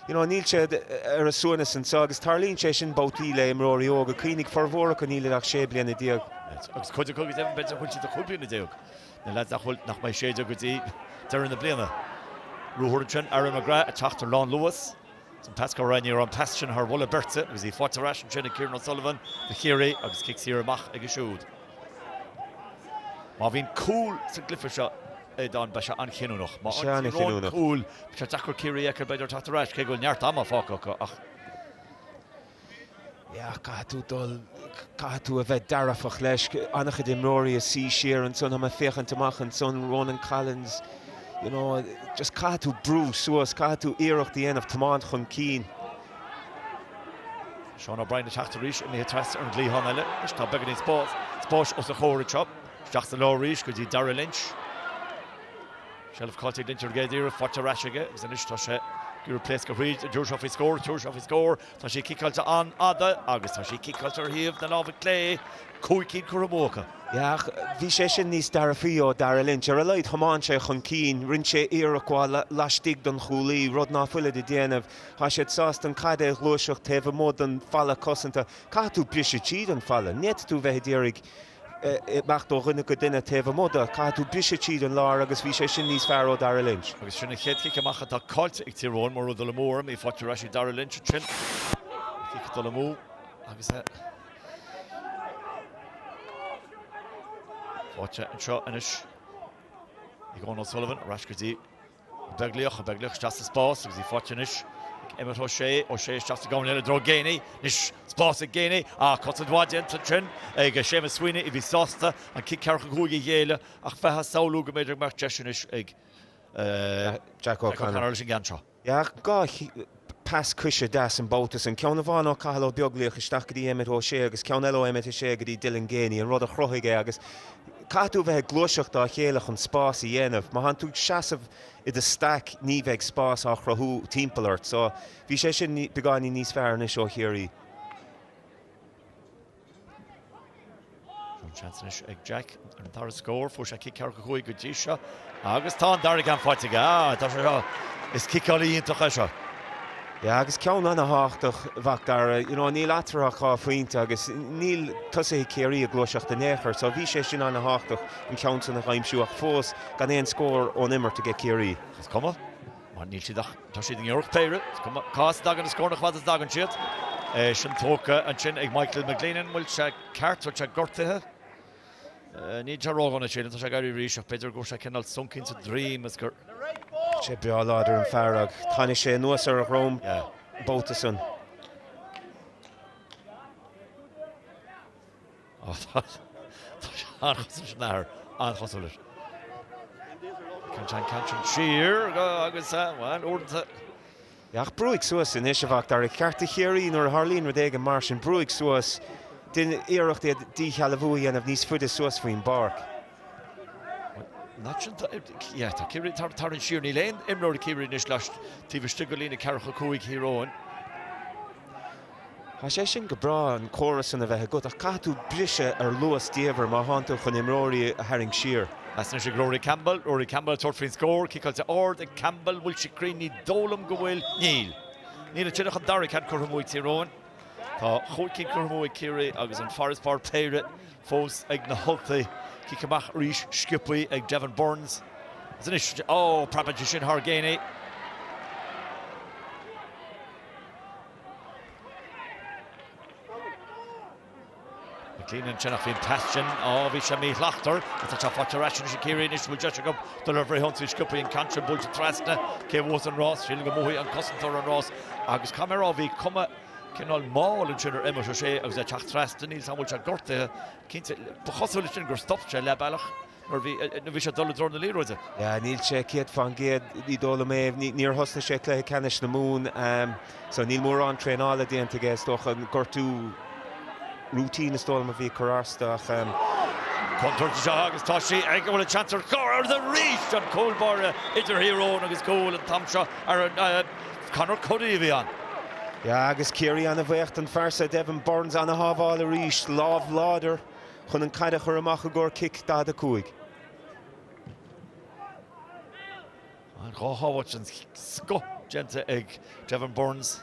you know níl siad ar a suaimhneas anseo agus tarlaíonn sé sin babhtaí le imreoirí óga. Cuimhnigh formhór acu níl ach 16 bliana. Agus cuid acu go deimhin b'fhéidir nach bhfuil siad ach 15 bliana. Na leaids nach bhfuil, nach mbeidh 16 go dtí deireadh na bliana. Ruathar ansin, Aaron McGrath ag teacht ar lánluas. An pas curtha, ní raibh an pas sin thar mholadh beirte agus í faighte ar ais ansin ag Kieran O'Sullivan do Chiarraí agus cic saor amach aige siúd. Má bhíonn cúl sa gcluiche seo, Aodán, beidh sé an-chinniúnach. Má fhaigheann Tír Eoghain cúl, beidh sé deacair Ciarraí a fheiceáil b'fhéidir teacht ar ais, cé go bhfuil neart ama fágtha acu ach. Yeah, caithfidh tú dul, caithfidh tú a bheith dearfach leis. An-chuid imreoirí ag suí siar ansan, tá mé ag féachaint amach ansan, Ronan Collins, you know, just caithfidh tú brú suas, caithfidh tú iarracht a dhéanamh tiomáint chun cinn. Seán O'Brien ag teacht arís, imithe trasna ar an gcliathán eile. Anois tá beagáinín spáis, spáis os a chomhair anseo. Isteach sa lár arís go dtí Darragh Lynch. Seilbh caillte ag Lynch ar an gcéad iarraidh, faighte ar ais aige agus anois tá sé ag iarraidh pléascadh thríd, an dtabharfaidh sé faoi scór, tabharfaidh sé faoi scór, tá sí ciceáilte an-fhada agus tá sí ciceáilte ar thaobh na láimhe clé, cúig cinn curtha amú acu. Yeah, ach bhí sé sin níos dearfaí ó Darragh Lynch. Ar a laghad thiomáin sé chun cinn, rinne sé iarracht mhaith laistigh den chúlaí, rud ná fuilid ag déanamh. Tá siad sásta an caid a ghluaiseacht taobh amuigh den falla cosanta. Caithfidh tú briseadh tríd an falla. Ní fhéadfaidh tú bheith ag iarraidh imeacht ó dhuine go duine taobh amuigh de. Caithfidh tú briseadh tríd an lár agus bhí sé sin níos fearr ó Darragh Lynch. Agus sin an chéad chic amach atá caillte ag Tír Eoghain, mura raibh dul amú orm, í faighte ar ais ag Darragh Lynch ansin. An cic ag dul amú agus é faighte anseo anois ag Eoin O'Sullivan ar ais go dtí Ó Beaglaoich, Ó Beaglaoich isteach sa spás agus í faighte anois ag Emmet O'Shea, O'Shea isteach sa gcúinne eile i dtreo Geaney, anois spás ag Geaney ach cosaint mhaith déanta ansin ag Séamus Sweeney a bhí sásta an cic ceathracha cúig a ghéilleadh ach bheifeá ag samhlú go mb'fhéidir go mbeadh deis anois ag Jack O'Connor leis an gceann seo. Yeah, ach dhá pas coise deas an babhta san. Ceann amháin ó Cathal Ó Beaglaoich isteach go dtí Emmet O'Shea agus ceann eile ó Emmet O'Shea go dtí Dylan Geaney, an rud a chruthaigh é agus caithfidh tú a bheith ag gluaiseacht dá chéile chun spás a dhéanamh. Má thánn tú ag seasamh i do staic ní bheidh spás á chruthú timpeall ort. So bhí sé sin beagáinín níos fearr anois ó Chiarraí. An seans anois ag Jack ar an dara scór. Fuair sé cic ceathracha 5 go dtí seo agus tá an dara ceann faighte aige. Ah, tá sé seo. Is ciceálaí iontach é seo. Yeah, agus ceann ana-thábhachtach, a Mhac Dara. You know, níl eatarthu ach dhá phointe agus níl tosaithe Chiarraí ag gluaiseacht in aon chor, so bhí sé sin ana-thábhachtach an ceann san a aimsiú ach fós gan aon scór ón imirt aige Ciarraí. Is cuma. Mar níl siad ach, tá siad i ngiorracht péire. Is cuma cá as a dtagann na scóranna, cá fhad is a dtagann siad. É sin tógtha ansin ag Michael McGleenan. An bhfuil sé ceart? Bhfuil sé gortaithe? Níl sé ródhona, sílim. Tá sé ag éirí arís ach b'fhéidir go bhfuair sé cineál sonc sa droim is gur. Tá sé breá láidir an fear ach tháinig sé anuas ar a dhroim an babhta san. Tá sé an-chosúil leis an athair, an-chosúil leis. An ceann sin siar agus, bhuel, uaireanta. Ach brúigh suas anois, a Mhac Dara. Ceart do Chiarraí nuair a tharlaíonn rud éigin mar sin, brúigh suas, déan iarracht iad díshealbhú a dhéanamh níos faide suas faoin bpáirc. Yeah, tá Ciarraí ag tarraingt siar. Níl aon imreoir Ciarraí anois taobh istigh de líne ceathracha 5 Thír Eoghain. Tá sé sin go breá, an córas san a bheith agat, ach caithfidh tú briseadh ar luas diamhair má thánn tú chun imreoirí a tharraingt siar. Pas anois ag Rory Campbell, Rory Campbell ag tabhairt faoin scór, ciceáilte ard ag Campbell, bhfuil sí cruinn? Ní dóigh liom go bhfuil. Níl. Níl ansin ach an dara ceann curtha amú ag Tír Eoghain. Tá chúig cinn curtha amú ag Ciarraí agus an farasbarr péire fós ag na hUltaigh. Cic amach arís sciobtha ag Devin Burns. Agus anois, ó, preabann sé sin thar Geaney. McClean ansin ach bhí an pas sin, á, bhí sé míshlachtmhar. Tá sé faighte ar ais anois ag Ciarraí anois, bhfuil deis acu dul ar fhrithionsaí sciobtha an ceann sin buailte trasna. Cé a bhuafas an rás? Sílim go mbuafaidh an cosantóir an rás agus caithfidh mé a rá bhí cuma cineál mall ansin ar Emmet O'Shea agus é ag teacht trasna. Níl 's agam an bhfuil sé gortaithe. Cinnte, ba chosúil leis sin gur stop sé leath bealach. nuair a bhí sé ag dul i dtreo na liathróide. Yeah, níl sé 100%, ní dóigh liom é. Níor thosnaigh sé cluiche ceannais na Mumhan so níl mórán traenála déanta aige, is dócha. An gortú routine is dóigh liom a bhí ag cur as dó ach. Contúirt anseo agus tá sí ag an bhfuil an seans ar scór ar arís an cúl báire idir Thír Eoghain agus cúl an t-am seo ar an Conor Cuddy a bhí ann. Yeah, agus Ciarraí ana-bhuíoch don fear seo, Devin Burns, ana-shábháil arís, lámh láidir. chun an caid a chur amach i gcomhair cic 45. An dá shábháil den scoth déanta ag Devin Burns.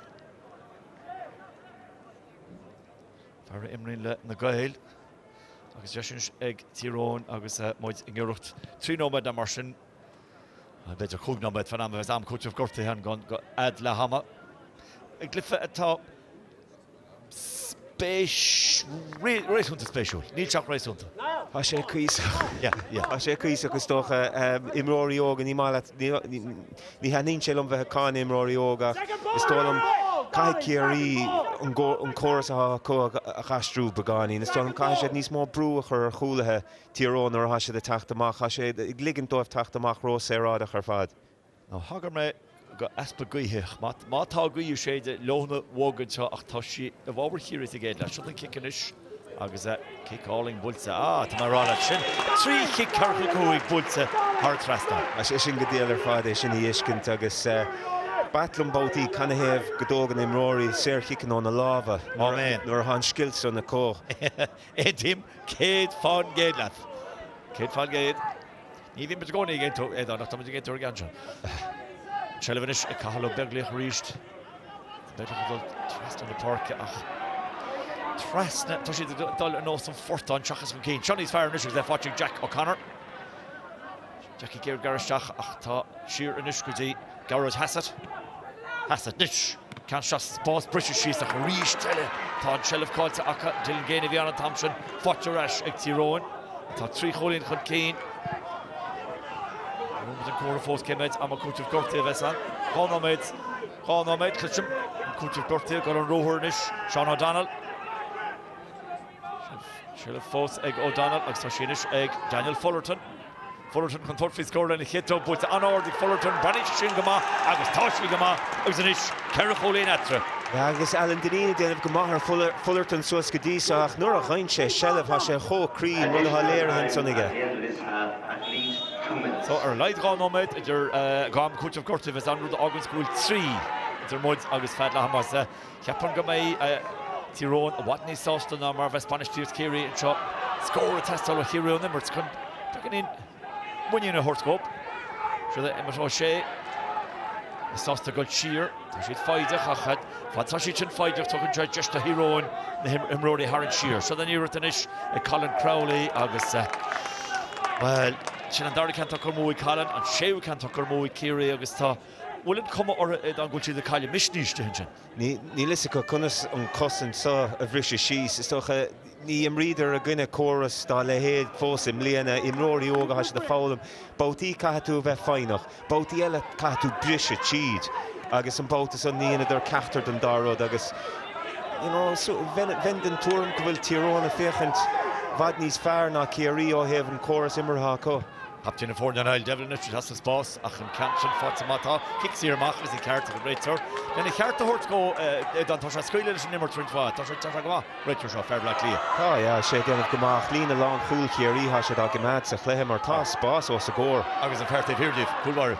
Fear a imríonn le Na Gaeil agus deis anois ag Tír Eoghain agus muid i ngiorracht 3 nóiméad nó mar sin, b'fhéidir 5 nóiméad fan am a bheas am cúitimh gortaithe ann go fhad leath ama. I gcluiche atá Spéis, réasúnta spéisiúil. Níl sé ach réasúnta. Tá sé cuíosach. Yeah, yeah. Tá sé cuíosach is dócha. Imreoirí óga, ní maith leat, ní, ní thaitníonn sé liom bheith ag cáineadh imreoirí óga ach is dóigh liom caithfidh Ciarraí an, an córas atá acu a aistriú beagáinín. Is dóigh liom caithfidh siad níos mó brú a chur ar chúlaithe Tír Eoghain nuair atá siad ag teacht amach. Tá siad ag ligint dóibh teacht amach ró-saorálach ar fad. Now thagair mé go easpa gaoithe. Má tá gaoth ag séideadh leoithne bhog anseo ach tá sí i bhfabhar Chiarraí sa gcéad leath. Seo an cic anois agus cic álainn buailte. Ah, tá mé a rá leat, sin trí chic 45 buailte thar an trasnán. Tá sé sin go diail ar fad é sin a fheiscint agus b'ait liom babhtaí canathaobh go dtógann imreoirí saorchiceanna óna lámha nuair atá an scil san acu. Aontaím 100% leat. 100%. Ní bhíonn muid i gcónaí ag aontú, Aodán, ach tá muid ag aontú ar an gceann seo. Seilbh anois ag Cathal Ó Beaglaoich arís. Tá Beaglaoich ag dul trasna na páirce ach trasna, tá siad ag dul ar nós an phortáin seachas chun cinn. Seo níos fearr anois agus é faighte ag Jack O'Connor. Jack ag iarraidh gearradh isteach ach tá siar anois go dtí Gearóid Hassett. Hassett anois. Ceann isteach sa spás, briseadh síos ach arís eile tá an tseilbh caillte acu. Dylan Geaney a bhí ann an t-am sin, faighte ar ais ag Tír Eoghain atá trí chúilín chun cinn. Muid an comhartha fós cé mhéad ama cúitimh gortaithe a bheas ann. Dhá nóiméad, dhá nóiméad, cloisim an cúiteamh gortaithe ag dul ar an ruathar anois. Seán O'Donnell. Seilbh fós ag O'Donnell agus tá sí anois ag Daniel Fullerton. Fullerton chun tabhairt faoi scór lena chéad trom buailte an-ard ag Fullerton. Breathnaíonn sé sin go maith agus tá sí go maith agus anois ceithre chúilín eatarthu. Agus Alan Dineen ag déanamh go maith ar Fullerton suas go dtí seo ach nuair a fhaigheann sé seilbh tá sé chomh cruinn, rud atá léirithe ansan aige. So ar a laghad dhá nóiméad idir dhá am cúiteamh gortaithe a bheas ann, rud a fháganns go bhfuil trí idir muid agus fead leath ama. Cheapfainn go mbeidh Tír Eoghain i bhfad níos sásta ná mar a bheas bainistíocht Chiarraí anseo. Scór ag teastáil ó Chiarraí ón imirt chun beagáinín muiníne a thabhairt dóibh. Siod é Emmet O'Shea sásta dul siar. Tá siad foighdeach ach fad tá siad sin foighdeach tugann sé deis do Thír Eoghain na himreoirí a tharraingt siar. Siod an iarracht anois ag Colin Crowley agus, bhuel, sin an dara ceann tugtha amú ag Colin, an séú ceann tugtha amú ag Ciarraí agus tá bhfuil an cuma orthu Aodán go bhfuil siad ag cailleadh misnigh istigh ansin? Níl fhios acu conas an chosaint seo a bhriseadh síos. Is dócha, ní imríodar i gcoinne córas dá leithéid fós i mbliana. Imreoirí óga, tá siad ag foghlaim. Babhtaí caithfidh tú a bheith foighneach. Babhtaí eile caithfidh tú briseadh tríd. Agus an babhta seo ní dheineadar ceachtar den dá rud agus you know, bheinn den tuairim go bhfuil Tír Eoghain ag féachaint i bhfad níos fearr ná Ciarraí ó thaobh an córas imeartha acu. Captaen na foirne Niall Devlin anois isteach sa spás ach an ceann sin faighte amach. Tá cic saor amach agus an ceart ag an réiteoir. Lena cheart a thabhairt dhó, Aodán, tá sé ag scaoileadh leis an imirt roinnt mhaith. Tá sé go maith, réiteoir seo, fear Bhaile Átha Cliath. Tá, yeah, sé ag déanamh go maith ach líne lánchúil Chiarraí, tá siad á gcoimeád sa chluiche mar tá spás os a gcomhair. Agus an fear taobh thiar díobh, cúl báire.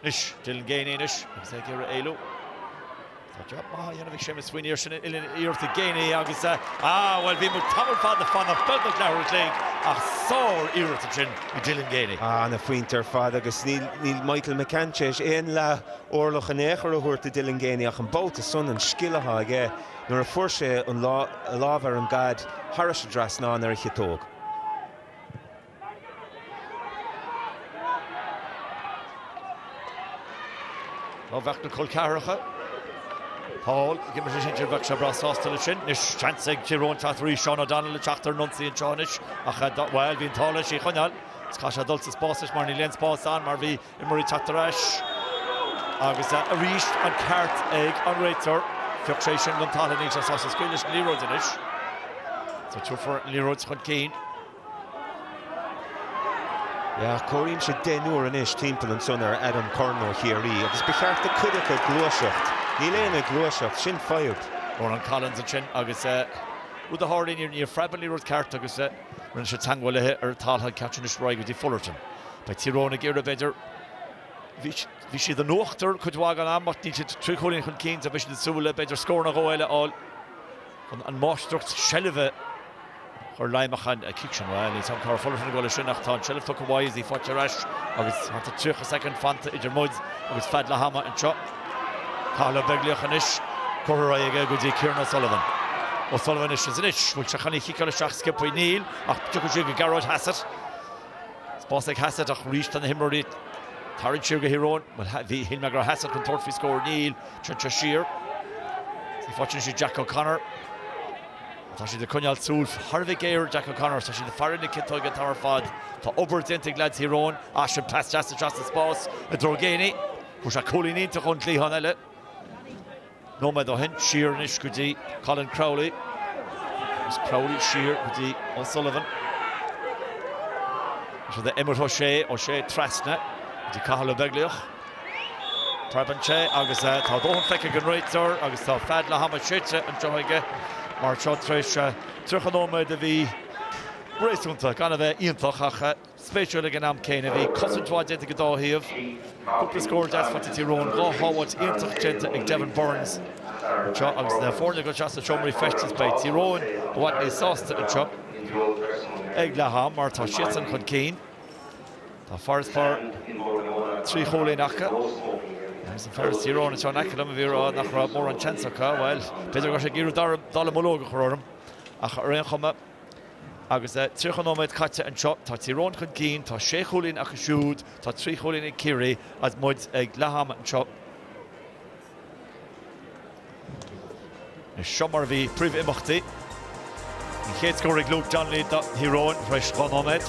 Anois, Dylan Geaney anois agus é ag iarraidh éalú. Tá jab maith á dhéanamh ag Séamus Sweeney air sin uillinn iarracht ag Geaney agus ah bhuel bhí muid tamall fada ag fanacht beagnach leathuair a chloig ach sár iarracht ansin ag Dylan Geaney. Ah ana phointe ar fad agus níl níl Michael McCann tar éis aon leath orlach in aon chor a thabhairt do Dylan Geaney ach an babhta san an scil atá aige nuair a fuair sé an lá a lámh ar an gcaid thairis an dtrasnán ar a chiotóg. Dá mbeadh na col ceathracha, Paul, ag imirt leis sinsir, bheadh sé breá sásta leis sin. Anois, seans ag Tír Eoghain teacht arís, Seán O'Donnell ag teacht ar an ionsaí anseo anois ach, bhuel, bhí an t-ádh leis í a choinneáil. Is caithfidh sé dul sa spás anois mar níl aon spás ann mar bhí imreoirí ag teacht ar ais. Agus arís an ceart ag an réiteoir. Phioc sé sin den talamh, níl sé sásta scaoileadh leis an liathróid anois. So tabharfar an liathróid chun cinn. Yeah, comhairimse deichniúr anois timpeall ansan ar Adam Curran ó Chiarraí agus ba cheart do cuid acu gluaiseacht. Níl aon ag gluaiseacht, sin fadhb. Ronan Collins ansin agus rud a tharlaíonn, níor phreab an liathróid ceart agus rinne sé teagmháil léi ar an talamh an ceann sin anois ar aghaidh go dtí Fullerton. Beidh Tír Eoghain ag iarraidh b'fhéidir, bhí siad in uachtar cuid mhaith den am ach níl siad trí chúilín chun cinn so beidh siad ag súil le b'fhéidir scór nó dhó eile a fháil chun an máistreacht seilbhe Chuir Léimeach an cic sin. Bhuel, níl 's agam cá raibh Fullerton ag dul leis sin ach tá an tseilbh tugtha uaidh is í faighte ar ais agus thart ar 30 soicind fanta idir muid agus fead leath ama anseo. Cathal Ó Beaglaoich anois curtha ar aghaidh aige go dtí Kieran O'Sullivan. O'Sullivan anois is anois. Bhfuil sé chun í chiceáil isteach sciobtha? Níl, ach tiocfaidh sí go Gearóid Hassett. Spás ag Hassett ach arís tá na himreoirí ag tarraingt siar go Thír Eoghain. Bhuel, bhí, shíl mé go raibh Hassett chun tabhairt faoi scór. Níl. Téann sé siar. Is í faighte anois ag Jack O'Connor. Tá siad ag coinneáil súil thar a bheith géar ar Jack O'Connor. Tá siad ag faire na ciotóige an t-am ar fad. Tá obair déanta ag leaids Thír Eoghain. Ah, sin pas deas isteach sa spás i dtreo Geaney. Fuair sé cúilín iontach ón gcliathán eile nóiméad ó shin. Siar anois go dtí Colin Crowley. Agus Crowley siar go dtí O'Sullivan. Seo do Emmet O'Shea. O'Shea trasna go dtí Cathal Ó Beaglaoich. Preabann sé agus tá dóthain feicthe ag an réiteoir agus tá fead leath ama séidte anseo aige mar seo tar éis 30 nóiméad a bhí réasúnta, gan a bheith iontach ach spéisiúil ag an am céanna. Bhí cosaint mhaith déanta ag an dá thaobh, cúpla scór deas faighte ag Tír Eoghain, dhá shábháilt iontach déanta ag Devin Burns anseo agus na foirne ag dul isteach sna seomraí feistis beidh Tír Eoghain i bhfad níos sásta anseo ag leath am mar tá siadsan chun cinn. Tá farasbarr 3 chúilín acu agus an fear as Tír Eoghain anseo in aice liom a bhí ag rá nach raibh mórán seans acu. Bhuel, b'fhéidir go raibh sé ag iarraidh dallamullóg a chur orm ach ar aon chuma agus 30 nóiméad caite anseo, tá Tír Eoghain chun cinn, tá sé chúilín acu siúd, tá 3 chúilín ag Ciarraí agus muid ag leath ama anseo. Seo mar a bhí príomhimeachtaí. An chéad scór ag Luke Donnelly do Thír Eoghain tar éis 2 nóiméad.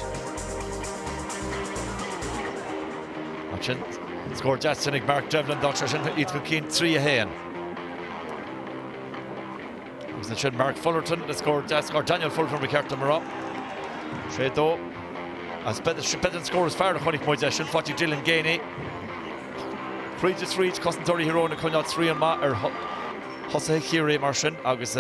Ansin scór deas sin ag Mark Devlin, d'fhág sé sin iad chun cinn 3-1. Agus ansin Mark Fullerton le scór deas, or Daniel Fullerton ba cheart dom a rá. 6-2. Agus b'fhéidir an scór is fearr a chonaic muid é sin faighte ag Dylan Geaney. Fríd is fríd, cosantóirí Thír Eoghain ag coinneáil srian maith ar thosaithe Chiarraí mar sin agus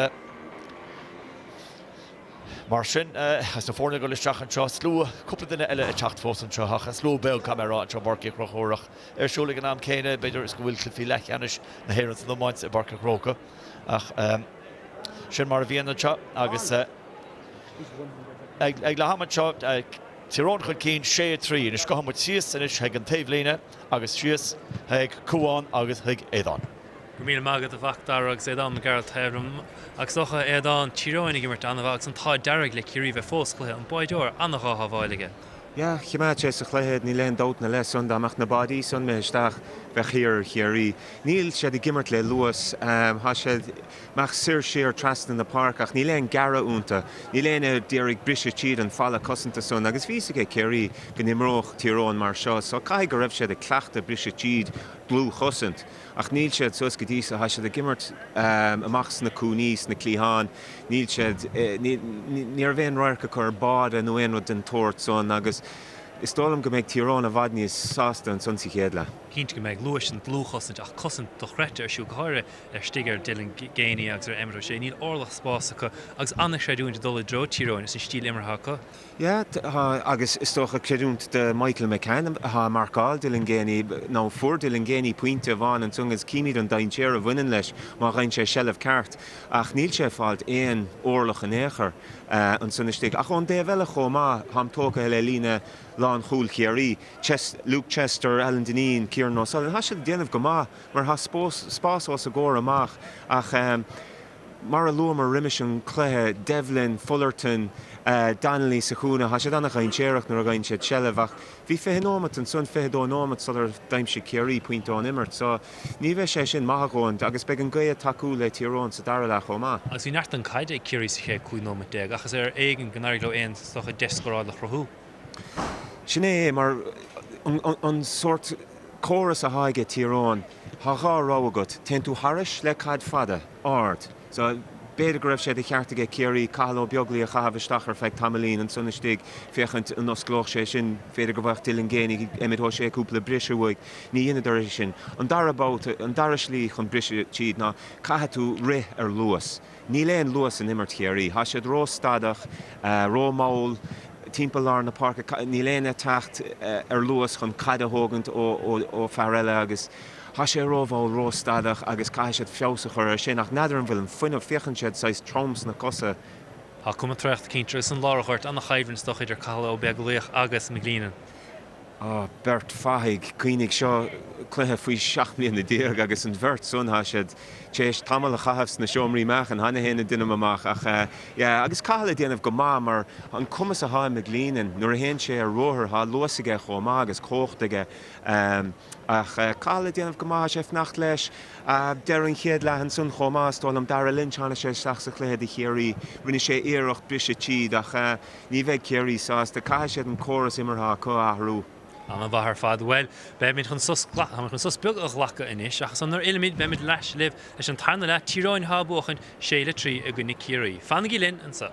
mar sin agus na foirne ag dul isteach anseo, slua, cúpla duine eile ag teacht fós anseo ach slua beag, caithfidh mé a rá, anseo i bPáirc Uí Chonchúir ach ar siúl ag an am céanna, b'fhéidir is go bhfuil cluichí leathcheannais na hÉireann san iomáint i bPáirc an Chrócaigh ach sin mar a bhíonn anseo agus ag leath ama anseo, Tír Eoghain chun cinn, 6, 3. Anois gabhfaidh muid síos anois chuig an taobhlíne agus síos chuig Cúán agus chuig Aodán. Go raibh míle maith agat a Mhac Dara agus Aodán Mac Gearailt taobh liom. Agus is dócha, Aodán, Tír Eoghain ag imirt an-mhaith agus an t-ádh dearg le Ciarraí bheith fós sa chluiche, an báideoir, an-dhá shábháil aige. Yeah, choimeád sé sa chluiche iad, níl aon dabht ina leith san. Dá mbeadh na báidí san imithe isteach, bheadh thiar ar Chiarraí. Níl siad ag imirt le luas, tá siad ag imeacht soir siar trasna na páirce ach níl aon gearradh iontu. Níl éinne a d'iarraidh briseadh tríd an falla cosanta san agus bhí fhios aige Ciarraí go n-imreodh Tír Eoghain mar seo so caithfidh go raibh siad ag cleachtadh briseadh tríd dlúthchosaint. Ach níl siad suas go dtí so, tá siad ag imirt amach sna cúinní, sna cliatháin, níl siad, ní raibh aon radharc acu ar bháide nó aon rud den tsórt san agus is dóigh liom go mbeidh Tír Eoghain i bhfad níos sásta ansan sa chéad leath. Cinnte go mbeidh. Luais an dlúthchosaint ach cosaint dochreidte ar siúl, go háirithe istigh ar Dylan Geaney agus ar Emmet O'Shea. Níl orlach spáis acu agus an-chreidiúint ag dul i dtreo Tír Eoghain is an stíl imeartha acu. Yeah, tá, agus is dócha creidiúint do Michael McCann atá ag marcáil Dylan Geaney, nó fuair Dylan Geaney pointe amháin ansan agus címid an dainséar a bhaineann leis má fhaigheann sé seilbh ceart, ach níl sé ag fáilt aon orlach in aon chor ansan istigh. Ach ón dtaobh eile chomh maith, táim tógtha le líne lánchúil Chiarraí, Luke Chester, Alan Dineen, Kieran O'Sullivan, tá siad ag déanamh go maith mar tá spás os a gcomhair amach ach, Mar a luamar roimis an cluiche, Devlin, Fullerton, Donnelly sa chúinne, tá siad an-dhainséarach nuair a fhaigheann siad seilbh ach bhí 20 nóimeat ansan, 22 nóimeat sular d'aimsigh Ciarraí pointe ón imirt so ní bheidh sé sin maith a dhóthain agus beidh an gaoth ag tacú le Tír Eoghain sa dara leath chomh maith. Agus bhí neart den caid ag Ciarraí sa chéad 15 nóimeat ach is ar éigean go n-éirigh leo aon is dócha deis scórála a chruthú. Sin é mar an sórt córas atá aige Tír Eoghain, tá dhá rogha agat, téann tú thairis le caid fada, ard, so b'fhéidir go raibh sé de cheart aige Ciarraí Cathal Ó Beaglaoich a chaitheamh isteach ar feadh tamaillín ansan istigh féachaint an osclódh sé sin, b'fhéidir go bhfaigheadh Dylan Geaney, Emmet O'Shea cúpla briseadh uaidh. Ní dheineadar é sin. An dara babhta, an dara slí chun briseadh tríd ná caithfidh tú rith ar luas. Níl aon luas in imirt Chiarraí. Tá siad ró-stadach, ró-mhall timpeall lár na páirce. Níl éinne ag teacht ar luas chun caid a thógaint ó fear eile agus tá sé ró-mhall, ró-stadach agus caithfidh siad feabhas a chur air sin. Ach n'fheadar an bhfuil an fuinneamh, féachann siad saghas trom sna cosa. Tá cuma traochta cinnte agus an lár an ghoirt, an-choimhlint is dócha idir Cathal Ó Beaglaoich agus McGleenan. Á, beirt fathaigh, cuimhnigh, seo cluiche faoi 17 mbliana agus an bheirt san, tá siad tar éis tamall a chaitheamh sna seomraí meáchain, cheana féin deinim amach ach yeah, agus Cathal ag déanamh go maith mar an cumas atá ag McGleenan nuair a théann sé ar ruathar, tá luas aige chomh maith agus cumhacht aige ach Cathal ag déanamh go maith, tá sé ag fanacht leis. Deireadh an chéad leath ansan chomh maith, is dóigh liom, Darragh Lynch, tháinig sé isteach sa chluiche do Chiarraí, rinne sé iarracht briseadh tríd ach Ní bheidh Ciarraí sásta, caithfidh siad an córas imeartha acu a athrú. An-mhaith ar fad. Bhuel, beimid chun sos, táimid chun sos beag a ghlacadh anois, ach ansan nuair a fhillfimid, beimid ar ais libh leis an tarna leath, Tír Eoghain atá ag buachaint, 6 le 3 i gcoinne Ciarraí. Fanaigí linn anseo.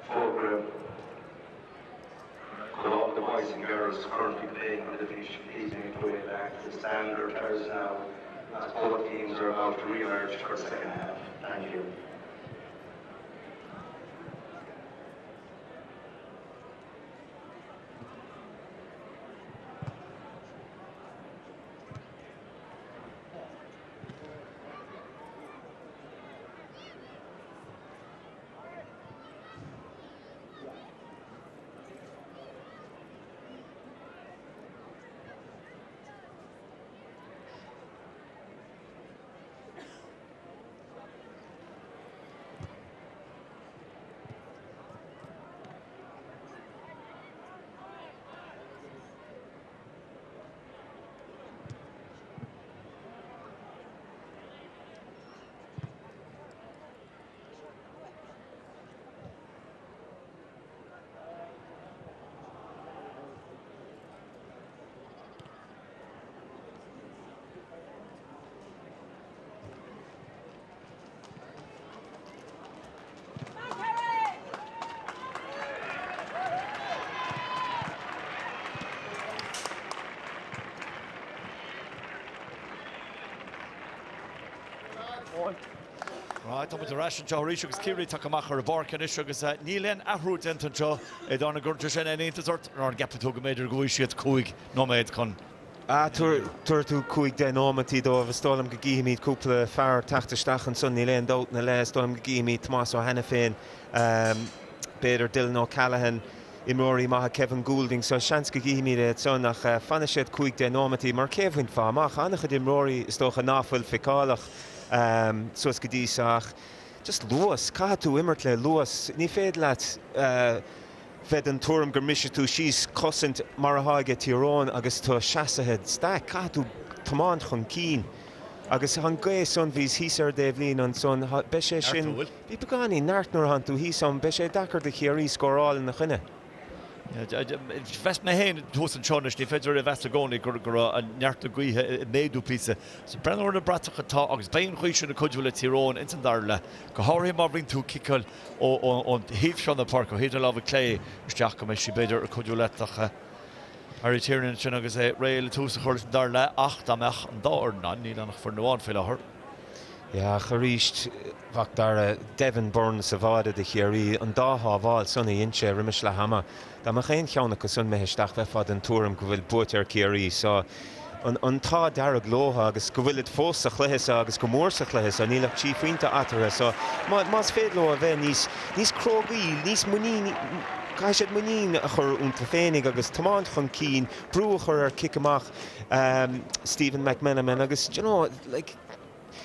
Fógra, Could all the boys and girls currently playing on the pitch please make their way back to the stand or terrace now as both teams are about to re-emerge for the second half. Thank you. Right, tá muid ar ais anseo arís agus Ciarraí tagtha amach ar an bpáirc anois agus níl aon athrú déanta anseo. Aodán an gcuireann sé sin aon iontas ort nó an gceapann tú go mb'fhéidir go bhfaighidh siad 5 nóiméad chun Ah, tabharfaidh tú 5, 10 nóimeataí dóibh. Is dóigh liom go gcífimid cúpla fear teacht isteach ansan, níl aon dabht ina leith. Is dóigh liom go gcífimid Tomás Ó hAiniféin. b'fhéidir Dylan O'Callaghan, imreoirí maithe Kevin Goulding so seans go gcífimid iad san ach fanfaidh siad cúig deich nóimeataí mar cé a bhainfeá amach? An-chuid imreoirí is dócha ná fuil feiceálach suas go dtí so ach just luas, caithfidh tú imirt le luas, ní féidir leat bheith den tuairim go mbrisfidh tú síos cosaint mar atá aige Tír Eoghain agus tú seasaithe staic, caithfidh tú tiomáint chun cinn agus an gaoth san bhíos thíos ar an dtaobhlíne ansan, beidh sé sin. Bhí beagáinín neart nuair a thánn tú thíos ann, beidh sé deacair do Chiarraí scóráil ina choinne. Mheas mé féin thuas anseo anois, ní féidir a mheas i gcónaí go raibh an neart na gaoithe ag méadú píosa. So breathnú ar na bratacha atá agus beidh an ghaoth sin ag cuidiú le Tír Eoghain ins an dara leath, go háirithe má bhíonn tú ag ciceáil ón thaobh seo na páirce, ó thaobh na láimhe clé isteach go mbeidh sí b'fhéidir ag cuidiú leat ach Barry Tiernan ansin agus é réidh le tús a chur leis an dara leath ach dá mbeadh an dá fhoireann ann, níl ann ach foireann amháin faoi láthair. Yeah, ach arís, Mhac Dara, Devin Byrne sa bháide do Chiarraí, an dá shábháil san a dhein sé roimis leath ama, dá mbeadh aon cheann acu san imithe isteach bheifeá den tuairim go bhfuil buaite ar Chiarraí. So, an an t-ádh dearg leotha agus go bhfuilid fós sa chluiche seo agus go mór sa chluiche seo, níl ach trí phointe eatarthu. So, má más féidir leo a bheith níos níos crógaí, níos muiníní, caithfidh siad muinín a chur iontu féinig agus tiomáint chun cinn, brú a chur ar cic amach Stephen McMenamin agus, do you know, like,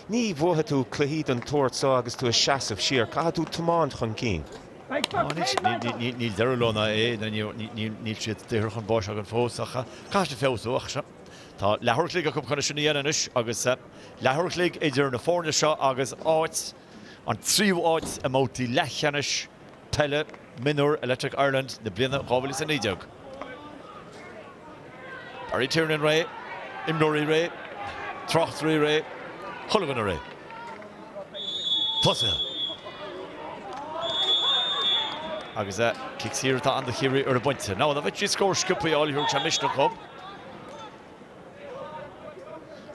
Ní bhuafaidh tú cluichí den tsórt seo agus tú ag seasamh siar, caithfidh tú tiomáint chun cinn. Níl deireadh leo ná é, níl siad daortha chun báis againn fós ach caithfidh siad feabhsú ach tá leathuair an chloig acu chun é sin a dhéanamh anois agus leathuair an chloig idir na foirne seo agus áit, an tríú áit i mbabhtaí leathcheannais peile mionúr Electric Ireland na bliana 2019. Barry Tiernan réidh, imreoirí réidh, tráchtairí réidh, chuile dhuine réidh. Tosaithe. Agus cic saor atá ann do Chiarraí ar an bpointe. Now, dá bhféadfaí scór sciobtha a fháil, thabharfadh sé misneach dhób.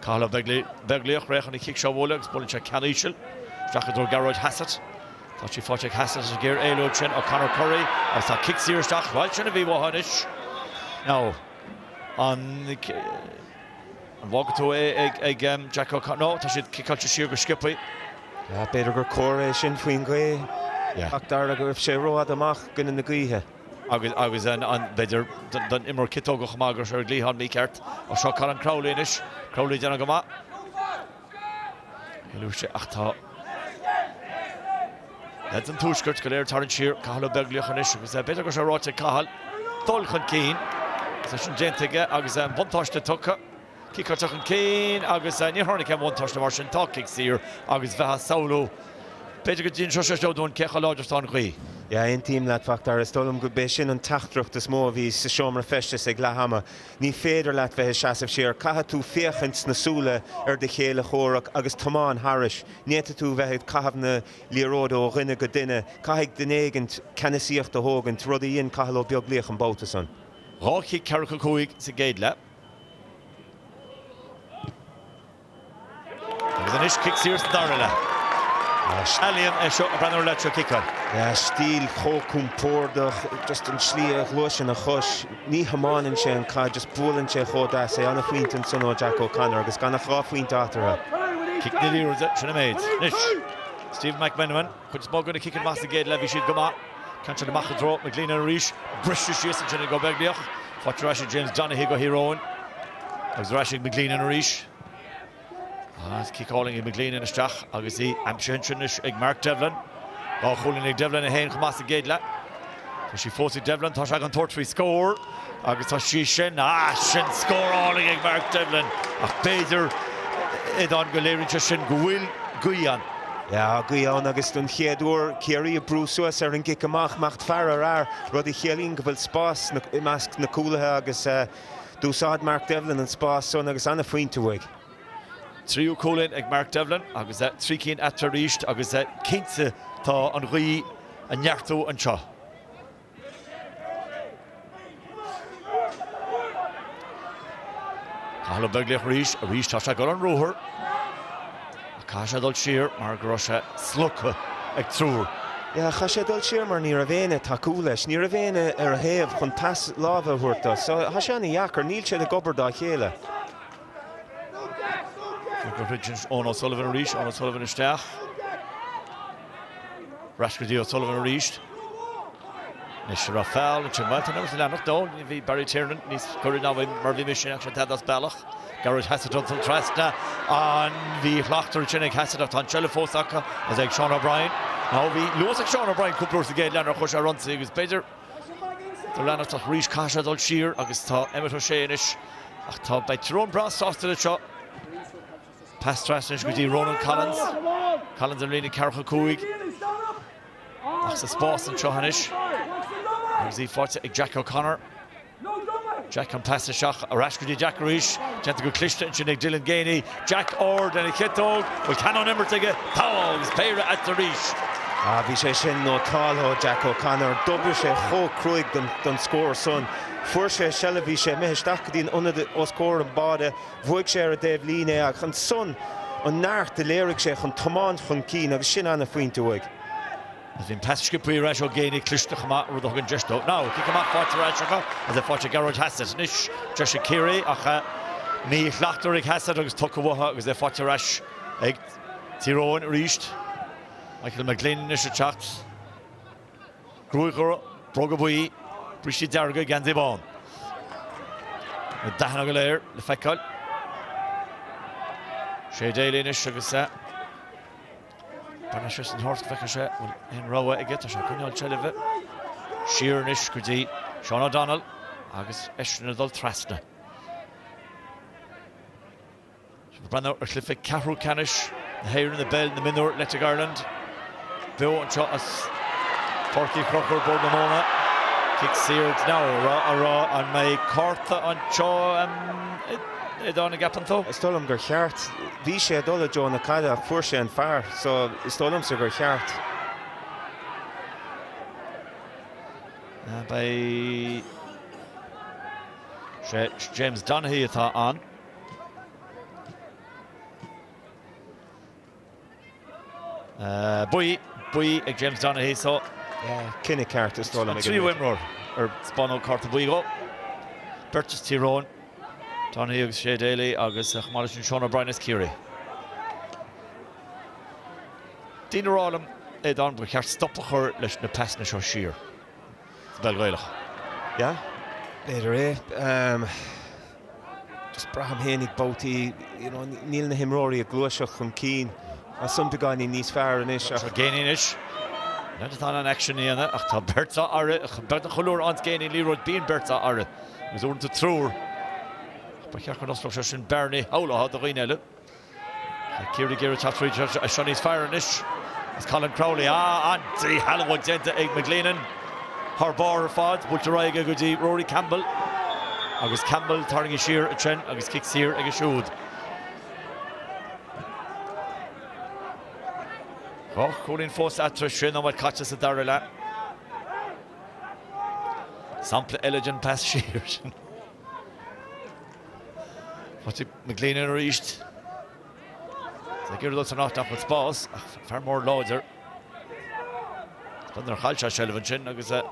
Cathal Ó Beaglaoich réidh chun an chic seo a bhualadh agus buaileann sé ceann íseal isteach i dtreo Gearóid Hassett. Tá sí faighte ag Hassett ag iarraidh éalú ansin ó Conor Curry agus tá cic saor isteach. Bhuel, sin a bhí uathu anois. Now, an an bhfágfaidh tú é ag ag Jack O'Connor? No, tá siad ciceáilte siar go sciobtha. B'fhéidir gur cóir é sin faoin ghaoth. Ach dar go raibh sé rófhada amach i gcoinne na gaoithe. Agus, agus an, an, b'fhéidir don imreoir ciotógach chomh maith go raibh sé ar an gcliathán mícheart. Ó seo Colin Crowley anois. Crowley ag déanamh go maith. Éalóidh sé ach tá leaids an Tuaiscirt go léir ag tarraingt siar. Cathal Ó Beaglaoich anois agus b'fhéidir go raibh sé ráite ag Cathal dul chun cinn. Agus é sin déanta aige agus an buntáiste tugtha. Ciceáilte chun cinn agus níor tháinig aon bhuntáiste mar sin. Tá cic saor agus bheifeá ag samhlú b'fhéidir go d'inseodh sé seo dúinn cé chomh láidir is atá an ghaoth. Yeah, aontaím leat, Mhac Dara. Is dóigh liom gurb é sin an teachtaireacht is mó a bhí sa seomra feistis ag leath ama. Ní féidir leat bheith ag seasamh siar. Caithfidh tú féachaint sna súile ar do chéile chomhraic agus tiomáin thairis. Ní fhéadfaidh tú bheith ag caitheamh na liathróide ó dhuine go duine. Caithfidh duine éigint ceannasaíocht a thógaint, rud a dhein Cathal Ó Beaglaoich an babhta san. 2 chic 45 sa gcéad leath. Agus anois cic saor sa dara leath. Ealaíon é seo, breathnú ar an leaid seo ciceáil. Stíl chomh compordach, just an tslí a ghluaiseann a chois. Ní thiomáineann sé an caid, just buaileann sé chomh deas é. An-phointe ansan ó Jack O'Connor agus gan ach 2 phointe eatarthu. Cic na liathróide, sin an méid. Anois, Stephen McMenamin, chuid is mó de na ciceanna amach sa gcéad leath, bhí siad go maith. Ceann sin amach i dtreo McGleenan arís. Briste síos ansin ag Ó Beaglaoich. Faighte ar ais ag James Donaghy do Thír Eoghain. Agus ar ais ag McGleenan arís. Agus cic álainn ag McGleenan isteach agus í aimsithe ansin anois ag Mark Devlin. Dhá chúilín ag Devlin, 1 chomh maith sa gcéad leath. Tá sí fós ag Devlin, tá sé chun tabhairt faoi scór agus tá sí sin, ah, sin scór álainn ag Mark Devlin ach b'fhéidir, Aodán, go léiríonn sé sin go bhfuil gaoth ann. Yeah, gaoth ann agus don chéad uair Ciarraí ag brú suas ar an gcic amach, imeacht fear ar fhear, rud a chiallaíonn go bhfuil spás i measc na cúlaithe agus d'úsáid Mark Devlin an spás san agus ana-phointe uaidh. Tríú cúilín ag Mark Devlin agus trí cinn eatarthu arís agus cinnte tá an ghaoth ag neartú anseo. Cathal Ó Beaglaoich arís, arís tá sé ag dul ar an ruathar ach caithfidh sé dul siar mar go raibh sé slogtha ag triúr. Yeah, chaith sé dul siar mar ní raibh éinne ag tacú leis, ní raibh éinne ar a thaobh chun pas láimhe a thabhairt dó. So, tá sé ana-dheacair, níl siad ag obair dá chéile. Go thríd Eoin O'Sullivan arís, Eoin O'Sullivan isteach. Ar ais go dtí O'Sullivan arís. Anois an raibh feall ansin? Bhuel, tá an imirt ag leanacht. No, bhí Barry Tiernan níos giorra ná mar a bhí mise ach sin tada as bealach. Gearóid Hassett ag dul trasna. An-mhíshlachtmhar ansin ag Hassett ach tá an tseilbh fós acu agus ag Sean O'Brien. Now bhí luas ag Sean O'Brien cúpla uair sa gcéad leath nuair a chuaigh sé ar ionsaí agus b'fhéidir do leanacht ach arís caithfidh sé dul siar agus tá Emmet O'Shea anois ach tá beidh Tyrone breá sásta leis seo. Pas trasna anois go dtí Ronan Collins. Collins ar líne ceathracha 5. Ach sa spás anseo anois agus í faighte ag Jack O'Connor. Jack an pas isteach ar ais go dtí Jack arís. Déanta go cliste ansin ag Dylan Geaney. Jack ard ina chiotóg. Bhfuil ceann ón imirt aige? Tá agus péire eatarthu arís. Ah, bhí sé sin nótáltha ó Jack O'Connor. D'oibrigh sé chomh cruaidh don scór san. Fuair sé seilbh, bhí sé imithe isteach go dtí an ionad os comhair an bháide. Bhuaigh sé ar an dtaobh líne é ach ansan an neart a léirigh sé chun tiomáint chun cinn agus sin ana-phointe uaidh. Agus bhí an pas sciobtha ar ais ó Geaney cliste chomh maith, rud a thugann deis dó. Now, cic amach faighte ar ais acu agus é faighte ag Gearóid Hassett. Anois, deis ag Ciarraí ach míshlachtmhar ag Hassett agus tugtha uathu agus é faighte ar ais ag Tír Eoghain arís. Michael McGlynn anois ag teacht. Gruaig ghorm, bróga buí, brístí dearga, geansaí bán. Na dathanna go léir le feiceáil. Shay Daly anois agus Breathnaigh sé san ghort go bhfeicfeadh sé bhfuil aon rogha aige. Tá sé ag coinneáil seilbhe. Siar anois go dtí Sean O'Donnell agus eisean ag dul trasna. Sibh ag breathnú ar chluiche ceathrú ceannais na hÉireann i bpeil na mionúr Electric Ireland. Beo anseo as Páirc Uí Chonchúir, Bord na Móna. Cic saor now a rá an mbeidh cárta anseo Aodán an gceapann tú? Is dóigh liom gur cheart. Bhí sé ag dul i dtreo na caide ach fuair sé an fear so is dóigh liomsa gur cheart. Beidh sé James Donaghy atá ann. Buí, buí ag James Donaghy so. Cinneadh ceart is dóigh liom ag an tríú imreoir ar taispeánadh cárta buí dhó. Beirt as Tír Eoghain, Donaghy agus Shay Daly agus chomh maith leis sin Sean O'Brien as Ciarraí. Daoine ag rá liom, Aodán, gur cheart stop a chur leis na pasanna seo siar. sa bpeil Ghaelach. Yeah, b'fhéidir é. Just braithim fhéinig babhtaí, you know, níl na himreoirí ag gluaiseacht chun cinn. Tá san beagáinín níos fearr anois ach. Seo Geaney anois. N'fheadar atá in ann aicsean a dhéanamh ach tá beirt á fhaire, beagnach chuile uair a fhaigheanns Geaney an liathróid bíonn beirt á fhaire agus uaireanta triúr. Ach ba cheart go n-osclódh sé sin bearnaí shamhlófá do dhaoine eile. Ciarraí ag iarraidh teacht fríd seo níos fearr anois as Colin Crowley. Ah, an-díshealbhú déanta ag McGleenan thar barr ar fad. Buailte ar aghaidh aige go dtí Rory Campbell agus Campbell tarraingthe siar ansin agus cic saor aige siúd. 2 chúilín fós eatarthu, sé nóiméad caite sa dara leath. Sampla eile den pas siar sin. Faighte ag McGleenan arís. Is ag iarraidh dul san áit nach bhfuil spás ach fear mór láidir. Nár chaill sé seilbh ansin agus an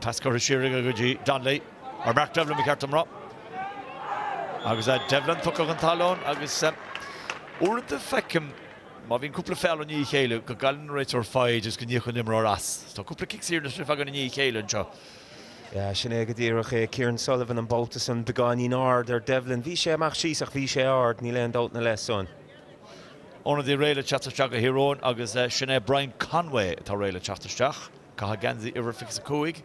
pas curtha siar aige go dtí Donnelly. Or Mark Devlin ba cheart dom rá. Agus Devlin tugtha chun talún agus uaireanta feicim má bhíonn cúpla feall i ndiaidh a chéile go gcailleann an réiteoir foighid agus go n-íocann an imreoir as. Tá cúpla cic saor anois againn i ndiaidh a chéile anseo. Yeah, sin é go díreach é. Kieran Sullivan an babhta san, beagáinín ard ar Devlin. Bhí sé amach síos ach bhí sé ard, níl aon dabht ina leith san. Ionadaí réidh le teacht isteach do Thír Eoghain agus sin é Brian Conway atá réidh le teacht isteach. Caitheamh geansaí uimhir 25.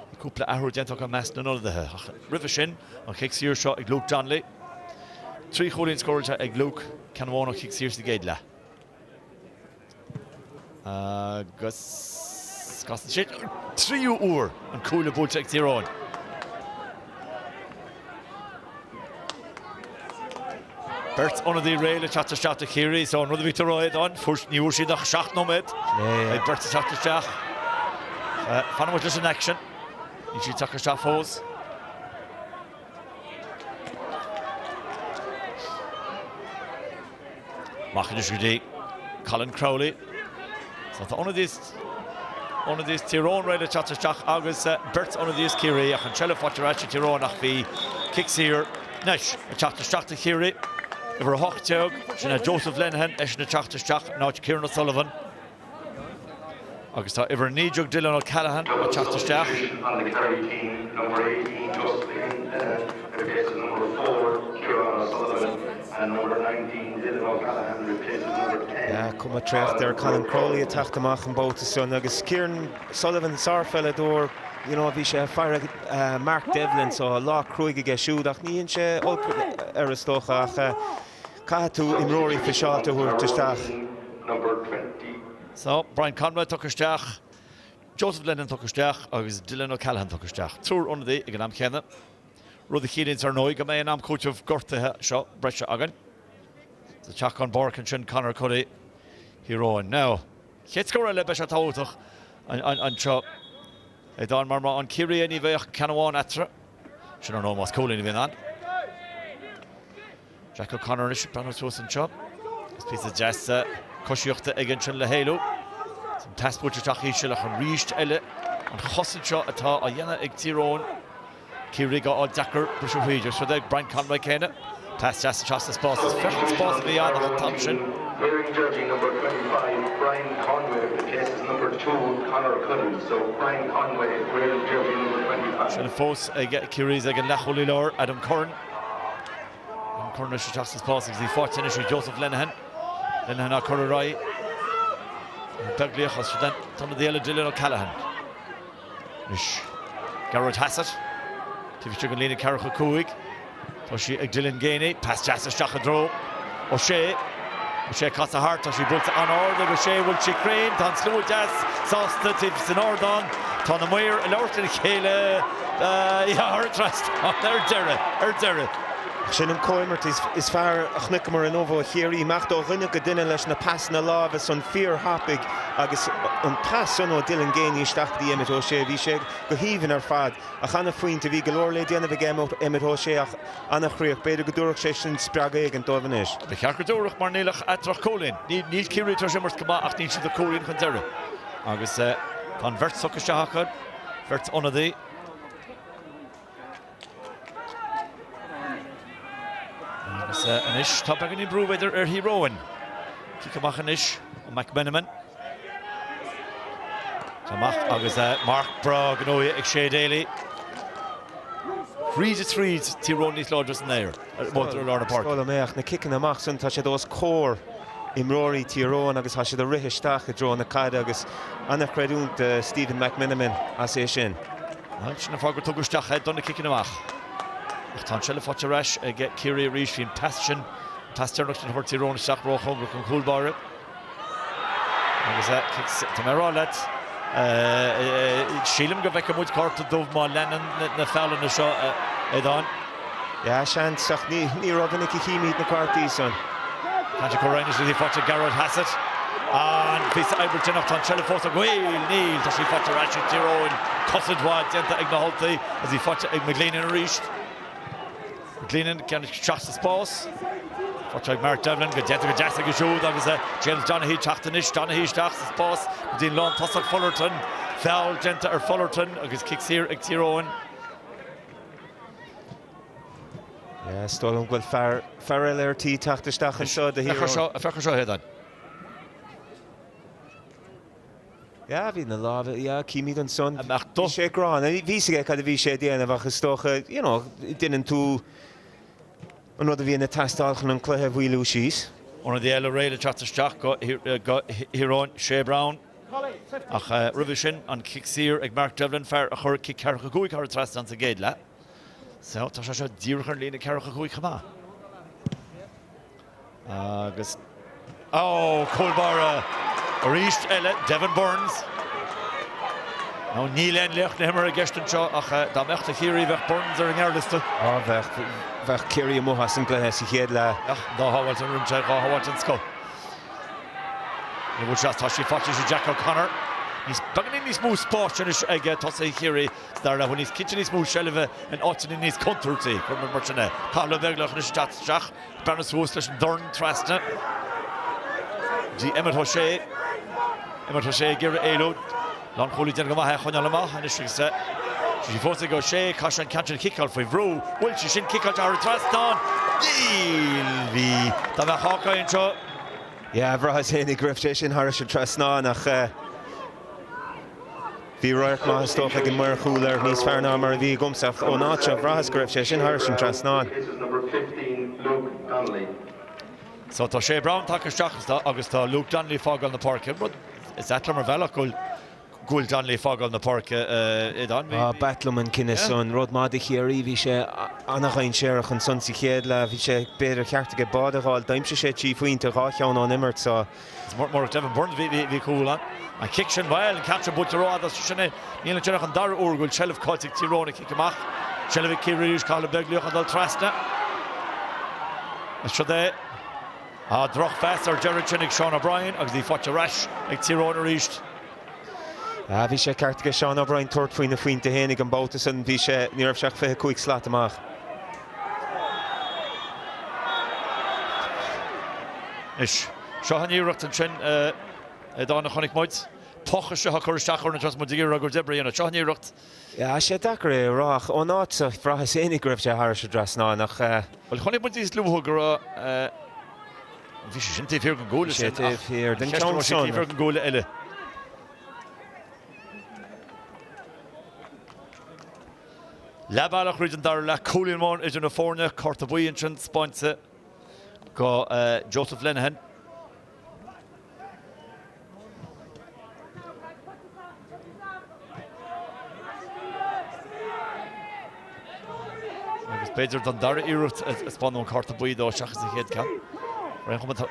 Bhí cúpla athrú déanta acu i measc na n-ionadaithe ach roimhe sin, an chic saor seo ag Luke Donnelly. 3 chúilín scóráilte ag Luke, ceann amháin ó chic saor sa gcéad leath. Agus casann sé tríú uair an cuaille buailte ag Tír Eoghain. Beirt ionadaí réidh le teacht isteach do Chiarraí so an rud a bhí tú a rá Aodán, ní bhfuair siad ach 7 nóiméad. Beidh beirt ag teacht isteach. Fanfaidh muid leis an aicsean. Níl siad tagtha isteach fós. Amach anois go dtí Colin Crowley. So tá ionadaí ionadaí Tír Eoghain réidh le teacht isteach agus beirt ionadaí as Ciarraí ach an tseilbh faighte ar ais ag Tír Eoghain ach bhí cic saor anois ag teacht isteach do Chiarraí. Uimhir 18, sin é Joseph Lenihan, eisean ag teacht isteach in áit Kieran O'Sullivan. Agus tá uimhir 19 Dylan O'Callaghan ag teacht isteach. On the Kerry team, number 18 Joseph Lenihan replaces number 4 Ciarán O'Sullivan and number 19 Dylan O'Callaghan replaces number 10. Yeah, cuma traochta ar Colin Crowley ag teacht amach an babhta san agus Kieran Sullivan, sárpheileadóir, you know, bhí sé ag faire Mark Devlin so lá cruaidh aige siúd ach ní dhein sé olc air is dócha ach caithfidh tú imreoirí fiseáilte a thabhairt isteach. So, Brian Conway tugtha isteach, Joseph Lenihan tugtha isteach agus Dylan O'Callaghan tugtha isteach. Triúr ionadaí ag an am chéanna. Rud a chiallaíonns ar ndóigh go mbeidh an am cúitimh gortaithe seo breise againn. Sa teacht chun páirce ansin Conor Cuddy, Thír Eoghain. Now, chéad scór eile beidh sé tábhachtach anseo. Aodán mar má fhaigheann Ciarraí é ní bheidh ach ceann amháin eatarthu. Sin ar ndóigh más cúilín a bhíonn ann. Jack O'Connor anois ag breathnú suas anseo. Is píosa deas coisíochta aige ansin le héalú. Is an pas buailte isteach íseal ach arís eile an chosaint seo atá á dhéanamh ag Tír Eoghain. Ciarraí á fháil deacair briseadh thríd. Is rud é Brian Conway céanna. Pas deas isteach sa spás. Is féach an spás a bhí ann ach an t-am sin. Wearing jersey number 25, Brian Conway replaces number 2, Conor Cuddy. So Brian Conway wearing jersey number 25. Seilbh fós ag Ciarraí ag an leathchúlaí láir, Adam Curran. An Curran anois isteach sa spás agus í faighte anois ag Joseph Lenihan. Lenihan á cur ar aghaidh. Beaglíoch as an t-ionadaí eile Dylan O'Callaghan. Anois Gearóid Hassett. Taobh istigh den líne 45. Tá sí ag Dylan Geaney. Pas deas isteach i dtreo O'Shea. O'Shea ag casadh thart. Tá sí buailte an-ard ag O'Shea. Bhfuil sí cruinn? Tá an slua deas sásta taobh san ardán. Tá na maoir ag labhairt lena chéile. Thar an trasnán ar deireadh, ar deireadh. Sin an comhimirt is fearr a chonaiceamar inniu ó Chiarraí. Imeacht ó dhuine go duine leis na pasanna láimhe san fíorthapaidh agus an pas san ó Dylan Geaney isteach go dtí Emmet O'Shea. Bhí sé go haoibhinn ar fad. Ach ana-phointe, bhí go leor le déanamh ag Emmet O'Shea ach ana-chríoch. B'fhéidir go dtabharfadh sé sin spreagadh éigin dóibh anois. Ba cheart go dtabharfadh mar níl ach eatarthu ach cúilín. Níl Ciarraí tar éis imirt go maith ach níl siad ach cúilín chun deiridh. Agus tá an bheirt tugtha isteach acu, beirt ionadaí. Agus anois tá beagáinín brú b'fhéidir ar Thír Eoghain. Cic amach anois ó McMenamin. Tá amach agus marc breá gnóthaithe ag Shay Daly. Thríd is thríd, Tír Eoghain níos láidre san aer, ar lár na páirce. Is dóigh liom é ach na ciceanna amach san tá siad os comhair imreoirí Thír Eoghain agus tá siad ag rith isteach i dtreo na caide agus ana-chreidiúint do Stephen McMenamin as é sin. Bhuel, sin an fáth gur tugadh isteach é do na ciceanna amach. Ach tá an tseilbh faighte ar ais ag Ciarraí arís. Bhí an pas sin, an pas deireanach sin a chuir Tír Eoghain isteach róchóngarach don chúl báire. Agus tá mé ag rá leat, sílim go bhfeicfidh muid cárta dubh má leanann na feallanna seo, a Aodáin. Yeah, seans, ach ní rómhinic a chímid na cártaí san. Patrick O'Ryan is í faighte ag Gearóid Hassett. An píosa oibre déanach, tá an tseilbh fós ag Bhuel, níl, tá sí faighte ar ais ag Tír Eoghain. Cosaint mhaith déanta ag na hUltaigh agus í faighte ag McGleenan arís. McGleenan ag déanamh isteach sa spás. Faighte ag Mark Devlin, go déanta go deas aige siúd agus James Donaghy ag teacht anois. Donaghy isteach sa spás go dtí an lántosach Fullerton. Feall déanta ar Fullerton agus cic saor ag Tír Eoghain. Yeah, is dóigh liom go bhfuil fear, fear eile ar tí teacht isteach anseo do Thír Eoghain. Féach air seo, a Aodáin. Yeah, bhí na lámha, yeah, címid ansan. Bhí sé gránna, bhí fhios aige cad a bhí sé ag déanamh ach is dócha, you know, déanann tú an rud a bhíonn ag teastáil chun an cluiche a mhaolú síos. Ionadaí eile réidh le teacht isteach do Thír Eoghain, Shay Browne. Ach roimhe sin, an cic saor ag Mark Devlin, fear a chuir cic ceathracha 5 thar an trasnán sa gcéad leath. So, tá sé seo díreach ar an líne ceathracha 5 chomh maith. Agus, oh, cúl báire arís eile, Devin Burns. Now, níl aon laoch na himeartha i gceist anseo ach dá mbeadh do Chiarraí, bheadh Burns ar an ngearrliosta. Á, bheadh, bheadh Ciarraí amuigh as an gcluiche sa chéad leath. Bheadh, dá shábháilt an rinne sé, dhá shábháilt den scoth. Ní bhfuil sé, tá sí faighte ag Jack O'Connor. Níos, beagáinín níos mó spáis anois ag tosaithe Chiarraí sa dara leath, níos cinnte níos mó seilbhe in áiteanna níos contúirtí, cuirfidh muid mar sin é. Cathal Ó Beaglaoich anois ag teacht isteach, ag breathnú suas leis an dorn trasna go dtí Emmet O'Shea. Emmet O'Shea ag iarraidh éalú. Lánchúlaí déanamh go maith é a choinneáil amach anois agus tá sí fós ag O'Shea. Caithfidh sé an ceann sin a chiceáil faoi bhrú. Bhfuil sí sin ciceáilte thar an trasnán? Níl! Bhí. Dá mbeadh Hawkeye anseo. Yeah, bhraitheas féinig go raibh sé sin thar an trasnán ach. Bhí radharc maith is dócha ag an maor cúil air, níos fearr ná mar a bhí agamsa, ach ón áit seo bhraitheas go raibh sé sin thairis an trasnán. So tá Shay Browne tagtha isteach agus tá Luke Donnelly ag fágáil na páirce. Rud is ait liom ar bhealach go bhfuil Donnelly ag fágáil na páirce Aodán. B'ait liom an cinneadh san. Rud maith do Chiarraí, bhí sé an-dhainséarach ansan sa chéad leath. Bhí sé b'fhéidir ceart aige báide a fháil. D'aimsigh sé 3 phointe, 2 cheann ón imirt so. Murach Devin Byrne bhí cúl ann. An cic sin, bhuel, an ceann sin buailte rófhada, sin é. Níl ansin ach an dara huair go bhfuil seilbh caillte ag Tír Eoghain ag cic amach. Seilbh ag Ciarraí arís, Cathal Ó Beaglaoich ag dul trasna. Is siod é. Ah, drochphas ar deireadh sin ag Sean O'Brien agus í faighte ar ais ag Tír Eoghain arís. Ah, bhí sé ceart aige Sean O'Brien tabhairt faoina phointe fhéinig an babhta san. Bhí sé, ní raibh sé ach 25 slat amach. Anois, seo an iarracht ansin, Aodán, a chonaic muid. Poc isteach á cur isteach orainn anseo is muid ag iarraidh ár gcuid oibre a dhéanamh. Seo an iarracht. Tá sé deacair é a rá ach ón áit seo, bhraitheas fhéinig go raibh sé thairis an dtrasnán ach. Bhuel, chonaic muid níos luaithe go raibh, bhí sé sin taobh thiar den gcuaille sin ach taobh thiar den cheann san. Taobh thiar den gcuaille eile. Leath bealach thríd an dara leath, cúilín amháin idir na foirne, cárta buí ansin spáinte go Joseph Lenihan. Agus b'fhéidir don dara iarracht a spáineadh an cárta buí dó seachas an chéad ceann. Ar aon chuma, tá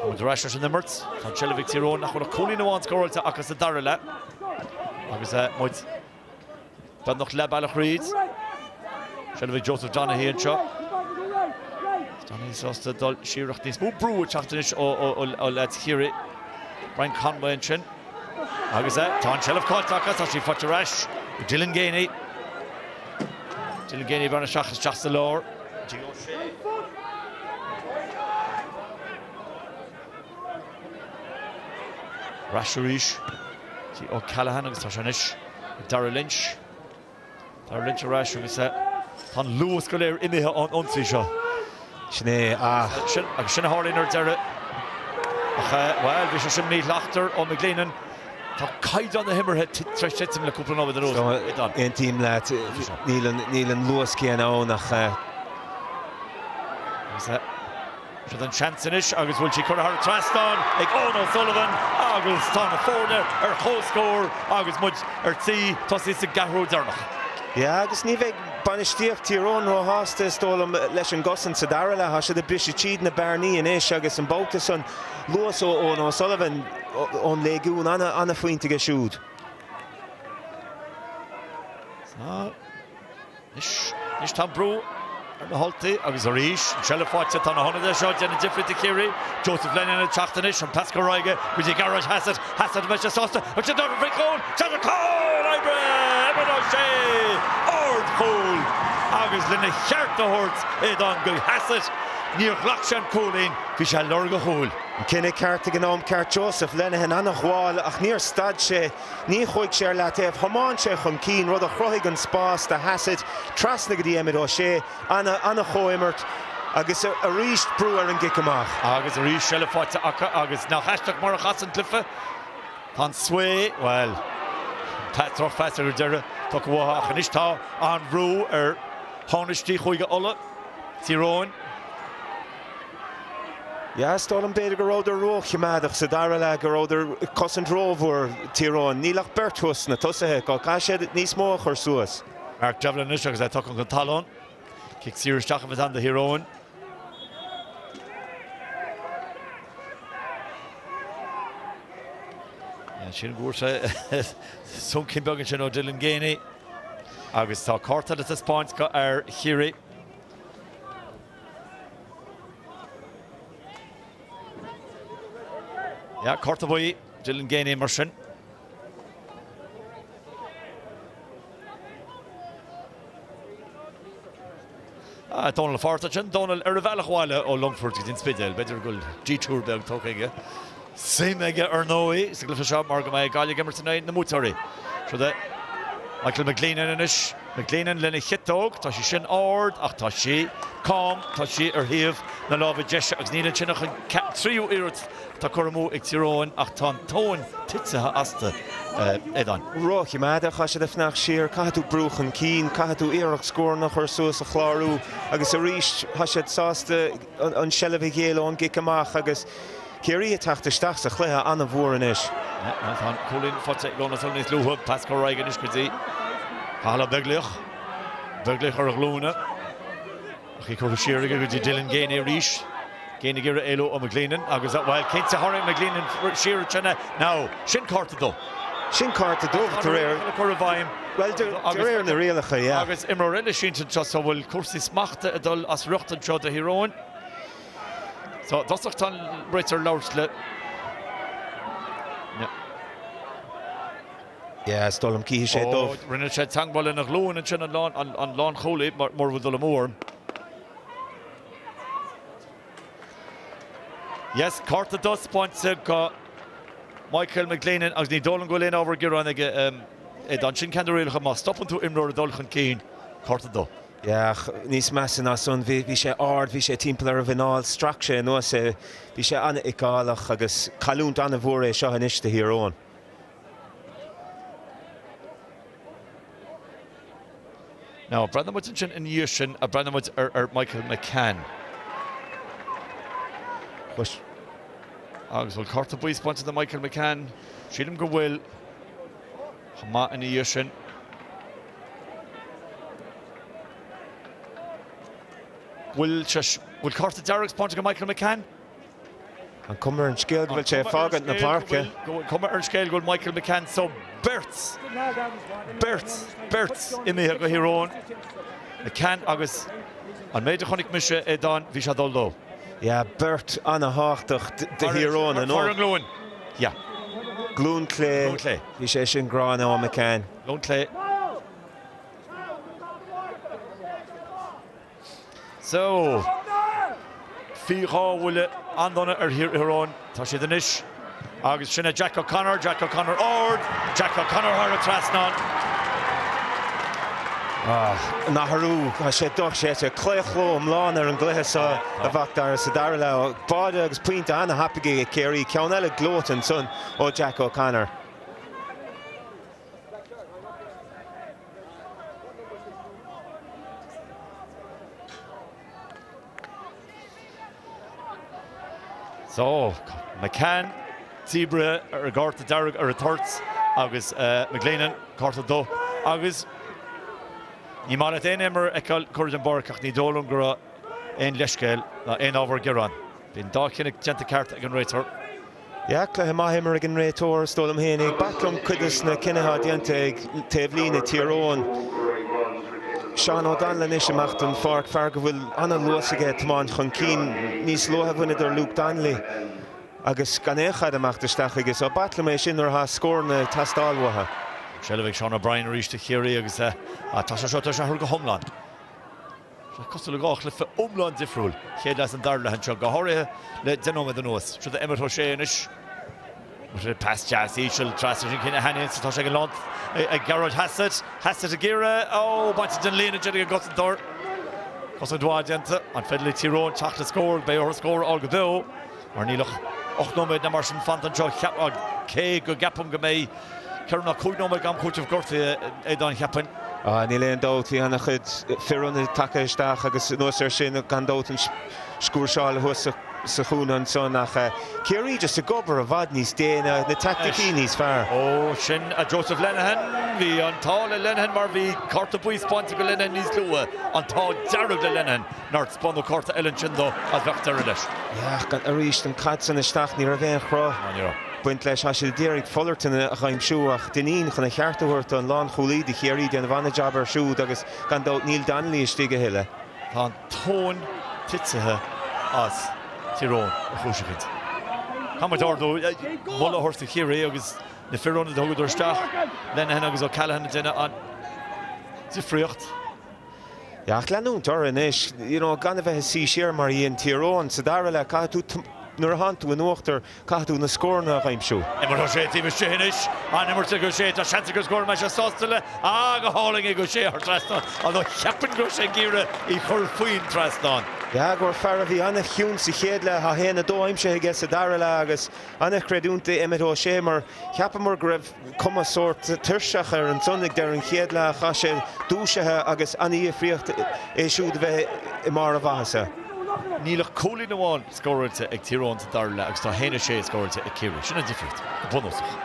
muid ar ais leis an imirt. Tá an tseilbh ag Tír Eoghain nach bhfuil ach cúilín amháin scóráilte acu sa dara leath. Agus muid Beagnach leath bealach thríd. Seilbh ag Joseph Donaghy anseo. Donaghy sásta dul siar ach níos mó brú ag teacht anois ó leaids Chiarraí. Brian Conway ansin. Agus tá an tseilbh caillte acu, tá sí faighte ar ais ag Dylan Geaney. Dylan Geaney ag breathnú isteach isteach sa lár. Ar ais arís go dtí O'Callaghan agus tá sé anois ag Darragh Lynch. Darragh Lynch ar ais agus tá an luas go léir imithe ón ionsaí seo. Sin é, ah. Sin, agus sin a tharlaíonn ar deireadh. Ach, bhuel, bhí sé sin míshlachtmhar ó McGleenan. Tá caighdeán na himeartha tar éis titim le cúpla nóiméad anuas. Aontaím leat, níl an luas céanna ann ach. Agus Seo an seans anois agus bhfuil sí curtha thar an trasnán ag Eoin O'Sullivan agus tá na foirne ar comhscór agus muid ar tí tosaí sa gceathrú deireanach. Yeah, agus ní bheidh bainistíocht Thír Eoghain róshásta, is dóigh liom, leis an gcosaint sa dara leath. Tá siad ag briseadh tríd na bearnaí anois agus an babhta san, luas ó Eoin O'Sullivan ón Léigiún, an-phointe aige siúd. Anois tá an brú ar na hUltaigh agus arís an tseilbh faighte. Tá na hionadaithe seo ag déanamh difríocht do Chiarraí. Joseph Lenihan ag teacht anois, an pas curtha ar aghaidh go dtí Gearóid Hassett. Hassett an mbeidh sé sásta? Agus sin dul faoi chúl! Seans ar chúl! Oibre! Emmet O'Shea! Ardchúl! Agus lena cheart a thabhairt Aodán go Hassett, níor ghlac sé an cúilín, bhí sé ag lorg a chúil. An cinneadh ceart ag an am ceart. Joseph Lenihan an-ghabháil ach níor stad sé. Ní chuaigh sé ar leataobh, thiomáin sé chun cinn, rud a chruthaigh an spás do Hassett, trasna go dtí Emmet O'Shea. Ana-chomhimirt agus arís brú ar an gcic amach. Agus arís seilbh faighte acu agus nach aisteach mar a chas an cluiche. Tá an svae, bhuel, drochphas ar deireadh tugtha uathu ach anois tá an-bhrú ar thánaistí Chúige Uladh, Tír Eoghain. Yeah, is dóigh liom b'fhéidir go rabhadar róchoimeádach sa dara leath, go rabhadar ag cosaint rómhór, Tír Eoghain. Níl ach beirt thuas sna tosaithe acu. Caithfidh siad níos mó a chur suas. Mark Devlin anois agus é tugtha chun talún. Cic saor isteach a bheas ann do Thír Eoghain. Sin go bhfuair sé soncín beag ansin ó Dylan Geaney. Agus tá cárta le taispeáint go fhear Chiarraí. Yeah, cárta buí, Dylan Geaney mar sin. Ah, Dónal Forrest ansin, Dónal ar a bhealach abhaile ó Longfort go dtí an Spidéal. B'fhéidir go bhfuil detour beag tugtha aige. Suim aige ar ndóigh sa gcluiche seo mar go mbeidh Gaillimh ag imirt in aghaidh na mbuaiteoirí. Seo é Michael McGleenan anois. McGleenan lena chiotóg, tá sí sin ard ach tá sí cam, tá sí ar thaobh na láimhe deise agus níl ansin ach an tríú iarracht atá curtha amú ag Tír Eoghain ach tá an tóin tite astu, Aodán. Róchoimeádach, tá siad ag fanacht siar, caithfidh tú brú chun cinn, caithfidh tú iarracht scóranna a chur suas, a chlárú agus arís tá siad sásta an seilbh a ghéilleadh ón gcic amach agus Ciarraí ag teacht isteach sa chluiche an-mhór anois. Tá an cúilín faighte ag Eoin O'Sullivan níos luaithe. Pas curtha ar aghaidh anois go dtí Cathal Ó Beaglaoich. Beaglaoich ar a ghlúine. Ach í curtha siar aige go dtí Dylan Geaney arís. Geaney ag iarraidh éalú ó McGleenan agus, bhuel, cinnte tharraing McGleenan siar ansin é. Now, sin cárta dubh. Sin cárta dubh de réir. Cur i bhfeidhm. Bhuel, de réir na rialacha, yeah. Agus imreoir eile sínte anseo so bhfuil cúrsaí smachta ag dul as riocht anseo do Thír Eoghain. So, i dtosach tá an réiteoir ag labhairt le. Yeah, is dóigh liom cífidh sé dubh. Ó, rinne sé teagmháil lena ghlúin ansin an lán, an lánchúlaí, mura bhfuil dul amú orm. Yes, cárta dubh spáinte go Michael McGleenan agus ní dóigh liom go bhfuil aon ábhar gearáin aige Aodán. Sin ceann de rialacha, má stopann tú imreoir ag dul chun cinn, cárta dubh. Yeah, ach níos measa ná san, bhí, bhí sé ard, bhí sé timpeall ar a mhuineál, strac sé anuas é, bhí sé an-fheiceálach agus cailliúint an-mhór é seo anois do Thír Eoghain. Now, breathnaíonn muid ansin ina dhiaidh sin, breathnaíonn muid ar, ar Michael McCann. Agus bhfuil cárta buí spáinte do Michael McCann? Sílim go bhfuil. Chomh maith ina dhiaidh sin. Bhfuil sé, bhfuil cárta dearg spáinte do Michael McCann? An cuma ar an scéal go bhfuil sé ag fágaint na páirce. Cuma ar an scéal go bhfuil Michael McCann so beirt, beirt, beirt imithe go Thír Eoghain. McCann agus an méid a chonaic mise Aodán, bhí sé ag dul dó. Yeah, beirt ana-thábhachtach do Thír Eoghain anocht. Ar an nglúin. Yeah. Glúin clé. Glúin clé. Bhí sé sin gránna ó McCann. Glúin clé. So, bhí dhá bhuille an-dona ar Thír Eoghain. Tá siad anois agus sin é Jack O'Connor, Jack O'Connor ard, Jack O'Connor thar an trasnán. An athrú, tá sé dochreidte. Claochló iomlán ar an gcluiche seo a Mhac Dara sa dara leath. Báide agus pointe an-thapaidh ag Ciarraí. Ceann eile gleoite ansan ó Jack O'Connor. So, McCann díbrithe ar an gcárta dearg ar an toirt agus McGleenan, cárta dubh agus ní maith leat aon imreoir a fheiceáil curtha den bpáirc ach ní dóigh liom go raibh aon leithscéal ná aon ábhar gearáin. Bhí an dá chinneadh déanta ceart ag an réiteoir. Yeah, cluiche maith imeartha ag an réiteoir, is dóigh liom féinig. B'ait liom cuid des na cinnithe atá déanta ag taobhlíne Tír Eoghain. Seán O'Donnell anois amach don pháirc, fear go bhfuil an-luas aige ag tiomáint chun cinn. Níos luaithe bhaineadar Luke Donnelly agus gan aon chaid amach isteach chuige. So b'ait liom é sin nuair atá scóranna ag teastáil uathu. Seilbh ag Seán O'Brien arís do Chiarraí agus tá sé seo tar éis athrú go hiomlán. Sé cosúil le dhá chluiche iomlán difriúil, chéad leath is an dara leath anseo, go háirithe le 10 nóiméad anuas. Seo do Emmet O'Shea anois. Pas deas íseal trasna sin cinneadh a thaitníonn tá sé ag an lán ag Gearóid Hassett. Hassett ag iarraidh, ó, bainte den líne ansin ag an gcosantóir. Cosaint mhaith déanta. An féidir le Tír Eoghain teacht le scór? Beidh orthu scór a fháil go beo mar níl ach 8 nóiméad nó mar sin fanta anseo. Cé go gceapaim go mbeidh 4 nó 5 nóiméad d'am cúitimh gortaithe Aodán cheapfainn. Ah, níl aon dabht, bhí ana-chuid fir ionaid tagtha isteach agus anuas air sin, gan dabht an sciúrsáil thuas sa chúinne ansan ach Ciarraí just ag obair i bhfad níos déine, na teaicticí níos fearr. Ó, sin a Joseph Lenihan, bhí an t-ádh le Lenihan mar bhí cárta buí spáinte go Lenihan níos luaithe, an t-ádh dearg le Lenihan nár spáineadh cárta eile ansin dó as bheadh deireadh leis. Yeah, ach arís an caid san isteach, ní raibh aon chruth. Ná ní raibh. Baint leis, tá siad ag iarraidh Fullerton a aimsiú ach Dineen chun a cheart a thabhairt don lánchúlaí do Chiarraí, déanamh an-jab air siúd agus gan dabht níl Donnelly istigh a thuilleadh. Tá an tóin titithe as Tír Eoghain ar chúis eicínt. Caithfidh muid ardú, moladh a thabhairt do Chiarraí agus na fir ionaid a thugadar isteach, Lenihan agus O'Callaghan ag déanamh an difríocht. Yeah, ach leanúint orthu anois, you know, gan a bheith ag suí siar mar a dhein Tír Eoghain sa dara leath, caithfidh tú. nuair a thánn tú in uachtar, caithfidh tú na scóranna a aimsiú. Imirt O'Shea taobh istigh anois. An-imirt ag O'Shea. Tá seans acu scór. An mbeidh sé sásta le. Ah, go hálainn ag O'Shea thar trasnán. Although cheapfainn go raibh sé ag iarraidh í chur faoin trasnán. Yeah, gur fear a bhí an-chiúin sa chéad leath. Tá 1-2 aimsithe aige sa dara leath agus an-chreidiúint do Emmet O'Shea mar cheapamar go raibh cuma sórt tuirseach air ansan ag deireadh an chéad leath. Tá sé dúisithe agus an-dhifríocht é siúd a bheith i mbarr a mhaitheasa. Níl ach cúilín amháin scóráilte ag Tír Eoghain sa dara leath agus tá 1-6 scóráilte ag Ciarraí. Sin an difríocht, go bunúsach.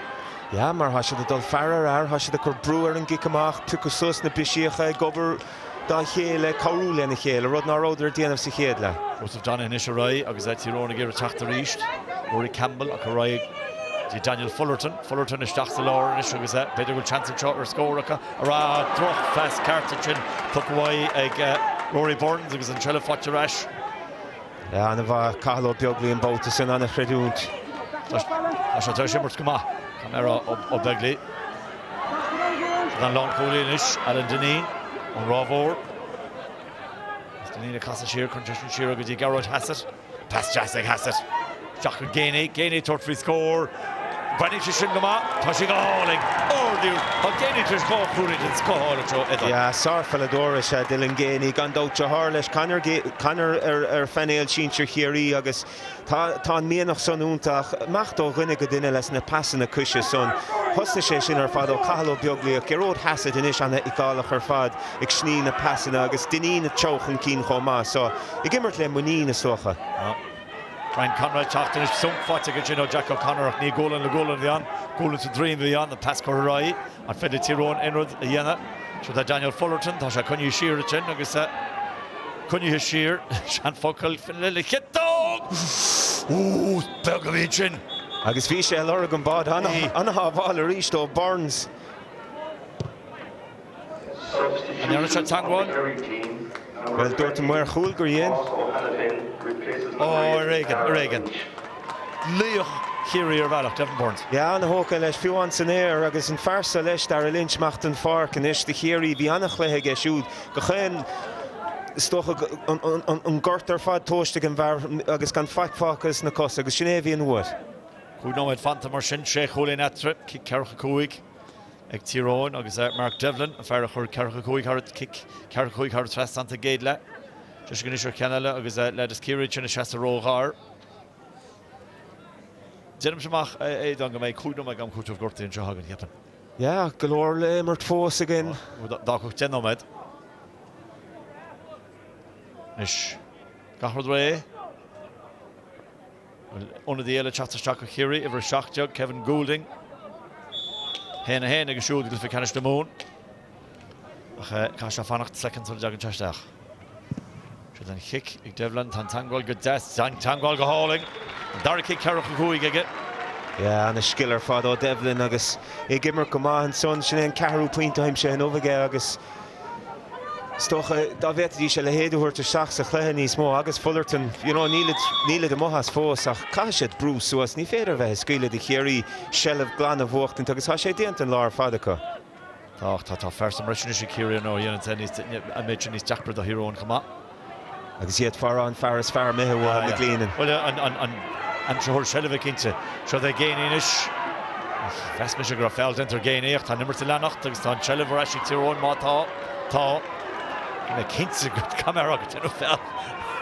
Yeah, mar tá siad ag dul fear ar fhear, tá siad ag cur brú ar an gcic amach, piocadh suas na bisíocha, ag obair dá chéile, ag cabhrú lena chéile, rud ná rabhadar ag déanamh sa chéad leath. Joseph Donoghue anois ar aghaidh agus Tír Eoghain ag iarraidh teacht arís. Rory Campbell ach ar aghaidh go dtí Daniel Fullerton. Fullerton isteach sa lár anois agus b'fhéidir go bhfuil seans anseo ar scór acu. Ará, droch-phas ceart ansin tugtha uaidh ag Rory Burns agus an tseilbh faighte ar ais. Yeah, an-mhaith Cathal Ó Beaglaoich an babhta sin, an-chreidiúint. Tá sé tar éis imirt go maith, caithfidh mé a rá, Ó Beaglaoich. Siad an lánchúlaí anois, Alan Dineen ón Ráth Mhór. Is Dineen ag casadh siar, cuireann sé sin siar go dtí Gearóid Hassett. Pas deas ag Hassett. Isteach go Geaney. Geaney ag tabhairt faoi scór. Breathnaíonn sé sin go maith. Tá sé go hálainn. Ard-iarracht. Tá Geaney tar éis 2 chúilín den scoth a fháil anseo, Edel. Yeah, sárpheileadóir is ea Dylan Geaney. Gan dabht deartháir leis Conor, Conor ar phainéal sinsir Chiarraí agus tá tá an mianach san iontach. Imeacht ó dhuine go duine leis na pasanna coise san. Thosnaigh sé sin ar fad ó Cathal Ó Beaglaoich, Gearóid Hassett anois an-fheiceálach ar fad ag sní na pasanna agus Dineen ag treabhadh chun cinn chomh maith. So, Ag imirt le muinín, is dócha. Brian Conroy ag teacht anois. Sonc faighte aige sin ó Jack O'Connor ach ní gualainn le gualainn a bhí ann. Gualainn sa droim a bhí ann. An pas curtha ar aghaidh. An féidir le Tír Eoghain aon rud a dhéanamh? Seo tá Daniel Fullerton. Tá sé coinnithe siar ansin agus coinnithe siar. Seanfhocal le ciotóg! Ooh, beag a bhí ansin. Agus bhí sé ag lorg an bád. An-shábháil arís ó Burns. An ndearna sé teagmháil? Bhuel, dúirt an maor chúil gur dhein. Ó, ar éigean, ar éigean. Laoch Chiarraí ar bhealach, Devin Burns. Yeah, an-thógtha leis, fiú amháin san aer, agus an fear seo leis, Darragh Lynch, amach den pháirc anois do Chiarraí. Bhí an-chluiche aige siúd. Gach aon, is dócha, an gort ar fad tomhaiste ag an bhfear agus gan faic fágtha sna cosa, agus sin é a bhíonn uait. 5 nóiméad fanta mar sin, sé chúilín eatarthu, cic ceathracha 5. ag Tír Eoghain agus Mark Devlin, an fear a chuir ceathracha 5 thar cic ceathracha 5 thar an trasnán sa gcéad leath. Deis anois ar cheann eile agus leaid as Ciarraí ansin ag seasamh ró-ghar. Déanaimse amach, a Aodán, go mbeidh 5 nóiméad d'am cúitimh gortaithe anseo againn, cheapfainn. Yeah, go leor le imirt fós againn. D'fhágfadh 10 nóiméad. Anois, gach rud réidh. Ionadaí eile ag teacht isteach do Chiarraí, uimhir 17, Kevin Goulding. 1-1 aige siúd i gcluiche ceannais na Mumhan. Ach caithfidh sé fanacht soicind sula dtagann sé isteach. Siod an chic ag Devlin, tá an teagmháil go deas, tá an teagmháil go hálainn. An dara cic ceathracha 5 aige. Yeah, ana-scil ar fad ó Devlin agus é ag imirt go maith ansan. Sin é an ceathrú pointe aimsithe inniu aige agus Is dócha, dá bhféadfaidís a leithéid a thabhairt isteach sa chluiche níos mó agus Fullerton, you know, nílid, nílid amuigh as fós ach caithfidh siad brú suas. Ní féidir a bheith ag scaoileadh do Chiarraí seilbh glan a bhuachtaint agus tá sé déanta an lá ar fad acu. Tá, ach tá, tá fear sa mbreis anois ag Ciarraí ar ndóigh, a dhéanann sé níos, an méid sin níos deacra do Thír Eoghain chomh maith. Agus iad ag faire an fear is fearr imithe uathu, McGleenan. Bhuel, an aimsitheoir seilbhe cinnte. Seo é Geaney anois. Mheas mise go raibh feall déanta ar Geaney ach tá an imirt ag leanacht agus tá an tseilbh ar ais ag Tír Eoghain má tá. Tá. Bhí mé cinnte go caithfidh mé a rá gur déanadh feall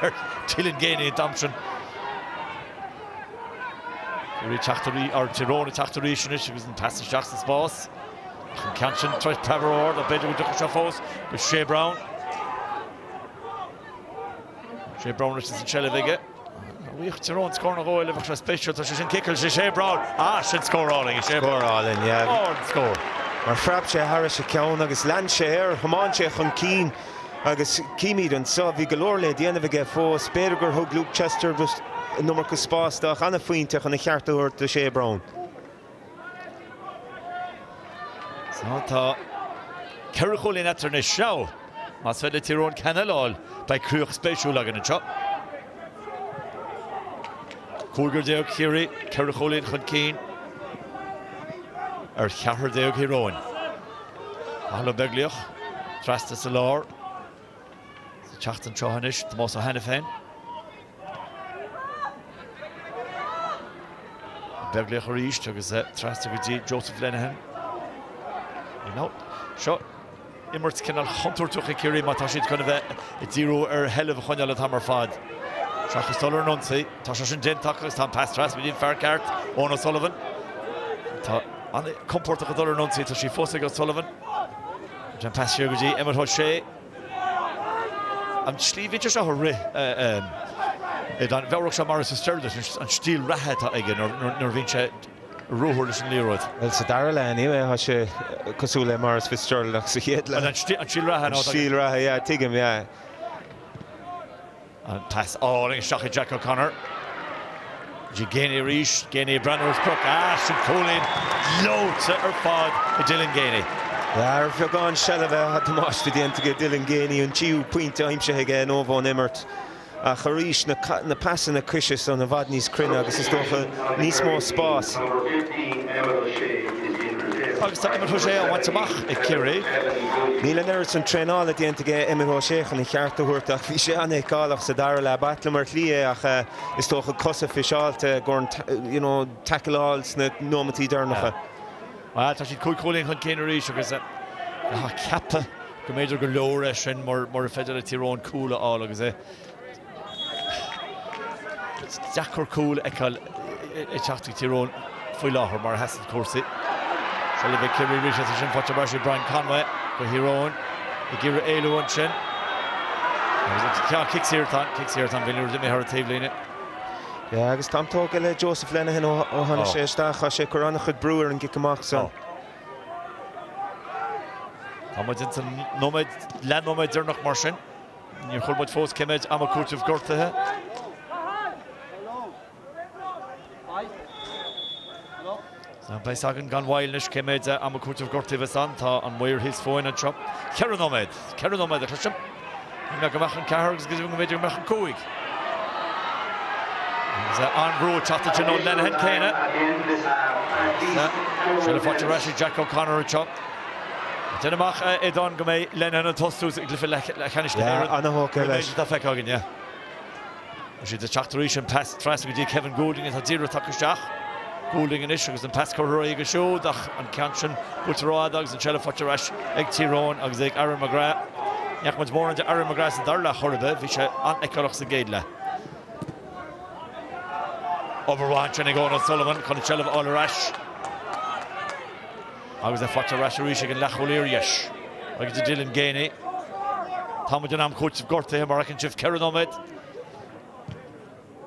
ar Dylan Geaney an t-am sin. Ciarraí ag teacht arís, or Tír Eoghain ag teacht arís anois agus an pas isteach sa spás. Ach an ceann sin tar éis preabadh ró-ard ach b'fhéidir go dtiocfaidh sé fós go Shea Browne. Shea Browne anois is an tseilbh aige. Bhíodh Tír Eoghain scór nó dhó eile, bheadh sé spéisiúil. Tá sé sin ciceáilte, Shea Browne. Ah, sin scór álainn, Shea Browne. Scór álainn, yeah. Ard-scór. Mar phreab sé thairis a ceann agus lean sé air, thiomáin sé chun cinn agus címid anseo, bhí go leor le déanamh aige fós. B'fhéidir gur thug Luke Chester an iomarca spáis dó ach an-phointe chun a cheart a thabhairt do Shea Browne. So tá 4 chúilín eatarthu anois. Sea, más féidir le Tír Eoghain ceann eile a fháil, beidh críoch spéisiúil againn anseo. 15 Chiarraí, 4 chúilín chun cinn ar 14 Thír Eoghain. Cathal Ó Beaglaoich, trasna sa lár. Sa teacht anseo anois, Tomás Ó hAiniféin. Beaglaoich arís agus trasna go dtí Joseph Lenihan. Seo imirt cineál chontúirteach ag Ciarraí má tá siad chun a bheith ag díriú ar sheilbh a choinneáil an t-am ar fad. Seachas dul ar an ionsaí. Tá sé sin déanta acu agus tá an pas trasna go dtí an fear ceart, Eoin O'Sullivan. Tá an-chompordach ag dul ar an ionsaí. Tá sí fós ag O'Sullivan. An pas siar go dtí Emmet O'Shea. An tslí a bhíonn sé seo ag rith, mheabhródh sé Maurice Fitzgerald duit, an stíl reatha atá aige nuair a bhíonn sé ag ruathar leis an liathróid. Bhuel, sa dara leath anyway, tá sé cosúil le Maurice Fitzgerald ach sa chéad leath. An stíl reatha. An stíl reatha, yeah, tuigim, yeah. An pas álainn isteach ag Jack O'Connor. Go dtí Geaney arís. Geaney ag breathnú ar sprioc. Ah, sin cúilín gleoite ar fad ag Dylan Geaney. Ar bheagán seilbhe, tá damáiste déanta aige Dylan Geaney, an tríú pointe aimsithe aige in ón imirt. Ach arís, na pasanna coise san i bhfad níos cruinne agus is dócha níos mó spás. Agus tá Emmet O'Shea á bhaint amach ag Ciarraí. Níl an oiread san traenála déanta aige Emmet O'Shea chun an cheart a thabhairt ach bhí sé an-fheiceálach sa dara leath. B'ait liom ar shlí é ach is dócha cosa fiseáilte i gcomhair you know tackleáil sna nóimeataí deireanacha. Bhuel, tá siad 5 chúilín chun cinn arís agus tá ceaptha go mb'fhéidir gur leor é sin mura féidir le Tír Eoghain cúl a fháil agus é Is deacair cúl a fheiceáil ag teacht ag Tír Eoghain faoi láthair mar a sheasann cúrsaí. Seilbh ag Ciarraí arís is sin faighte ar ais ag Brian Conway go Thír Eoghain ag iarraidh éalú ansin. Agus ceann cic saor atá ann, cic saor atá ann, bhí an liathróid imithe thar an taobhlíne. Yeah, agus táim tógtha le Joseph Lenihan ó tháinig sé isteach, tá sé ag cur an-chuid brú ar an gcic amach san. Tá muid ins an nóiméad, leathnóiméad deireanach mar sin. Níor chuala muid fós cé mhéid ama cúitimh gortaithe. Beidh a fhios againn gan mhoill anois cé mhéid ama cúitimh gortaithe a bheas ann. Tá an maor thíos fúinn anseo. Cheithre nóiméad. Cheithre nóiméad a chloisim. Ní mbeadh go mbeadh an ceathair agus go deimhin go mb'fhéidir go mbeadh an cúig. Agus an-bhrú ag teacht ansin ó Lenihan céanna. Seilbh faighte ar ais ag Jack O'Connor anseo. Déan amach, a Aodhán, go mbeidh Lenihan ag tosú i gcluiche leathcheannais na Yeah, hÉireann. an-thógtha An leis. méid atá feicthe againn, yeah. Tá siad ag teacht arís, an pas trasna go dtí Kevin Goulding atá díreach tagtha isteach. Goulding anois agus an pas curtha ar aghaidh aige siúd ach an ceann sin buailte rófhada agus an tseilbh faighte ar ais ag Tír Eoghain agus ag Aaron McGrath. Ní fhaca muid mórán de Aaron McGrath sa dara leath chor ar bith, bhí sé an-fheiceálach sa gcéad leath. Obair mhaith ansin ag Eoin O'Sullivan chun an tseilbh a fháil ar ais. Agus é faighte ar ais arís ag an leathchúlaí ar dheis. Agus do Dylan Geaney. Tá muid in am cúitimh gortaithe mar a fheiceann sibh. 4 nóiméad.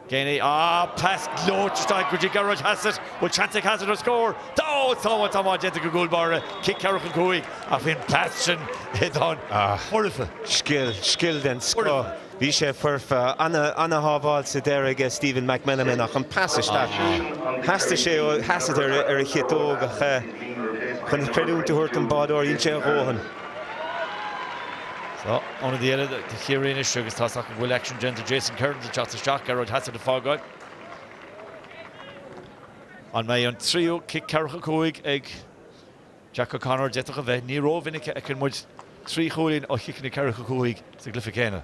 Geaney. Ah, pas gleoite isteach go dtí Gearóid Hassett. Bhfuil seans ag Hassett ar scór? Tá! Sábháil tá maith déanta ag an gcúl báire. Cic ceathracha 5. Ach bhí an pas sin, Aodhán, foirfe. Scil, scil den scoth. Bhí sé foirfe. Ana-shábháil sa deireadh aige Stephen McMenamin ach an pas isteach. Theastaigh sé ó Hassett ar a chiotóg ach chun creidiúint a thabhairt don bádóir dhein sé a dhóthain. So, ionadaí eile do Chiarraí anois agus tá's acu go bhfuil aicsean déanta Jason Kearns ag teacht isteach, Gearóid Hassett ag fágáil. An mbeidh an tríú cic ceathracha 5 ag Jack O'Connor, D'fhéadfadh a bheith. Ní rómhinic a fheiceann muid trí chúilín ó chiceanna ceathracha 5 sa gcluiche céanna.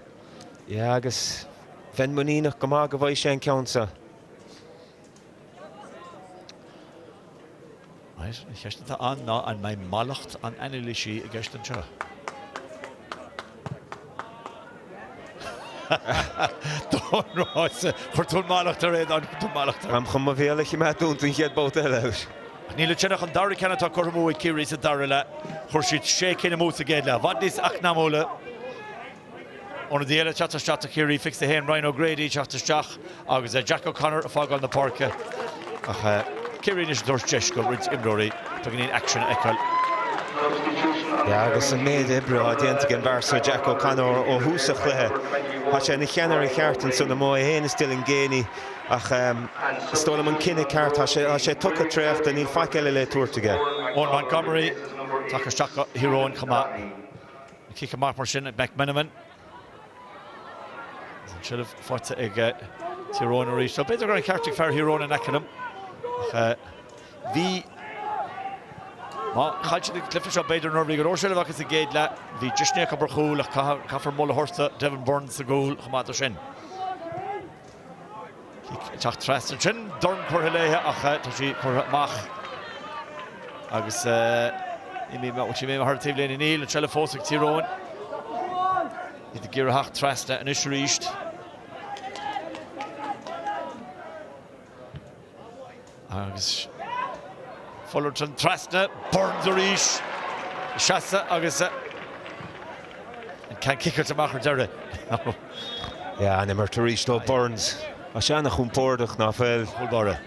Yeah, agus bheinn muiníneach go maith go bhfaighidh sé an ceann seo. Right, an cheist atá ann ná an mbeidh mallacht an anailísí i gceist anseo? Don rása. Chuir tú an mallacht air, Aodán, chuir tú an mallacht air. Táim chun mo bhéal a choimeád dúnta an chéad babhta eile. Ach níl ansin ach an dara ceann atá curtha amú ag Ciarraí sa dara leath. Chuir siad sé cinn amú sa gcéad leath. I bhfad níos eacnamúla. Ionadaí eile ag teacht isteach do Chiarraí, 21 Ryan O'Grady ag teacht isteach agus Jack O'Connor ag fágáil na páirce. Ach Ciarraí anois ag tabhairt deis do roinnt imreoirí beagáinín aicsin a fheiceáil. Yeah, agus an méid oibre atá déanta ag an bhfear seo, Jack O'Connor, ó thús an chluiche. Tá sé ina cheannaire ceart ansan amuigh, é féin is Dylan Geaney, ach is dóigh liom an cinneadh ceart, tá sé, tá sé tugtha traochta, níl faic eile le tabhairt aige. Eoin Montgomery tagtha isteach do Thír Eoghain chomh maith. An cic amach mar sin ag McMenamin. Agus an tseilbh faighte ag Tír Eoghain arís. So b'fhéidir go raibh an ceart ag fear Thír Eoghain in aice liom. Ach bhí Má chaill siad an cluiche seo b'fhéidir nuair a bhí go leor seilbh acu sa gcéad leath, bhí deiseanna acu ar chúl ach caithfear moladh a thabhairt do Devin Burns sa gcúl chomh maith do sin. ag teacht trasna ansin, dorn curtha léi ach tá sí curtha amach agus bhfuil sí imithe thar an taobhlíne? Níl, an tseilbh fós ag Tír Eoghain. Iad ag iarraidh theacht trasna anois arís. Agus Fullerton trasna, Burns arís, seasamh agus an ceann ciceáilte amach ar deireadh. Yeah, an-imirt arís ó Burns. Tá sé ana-chompordach, ná fuil? Chúl báire.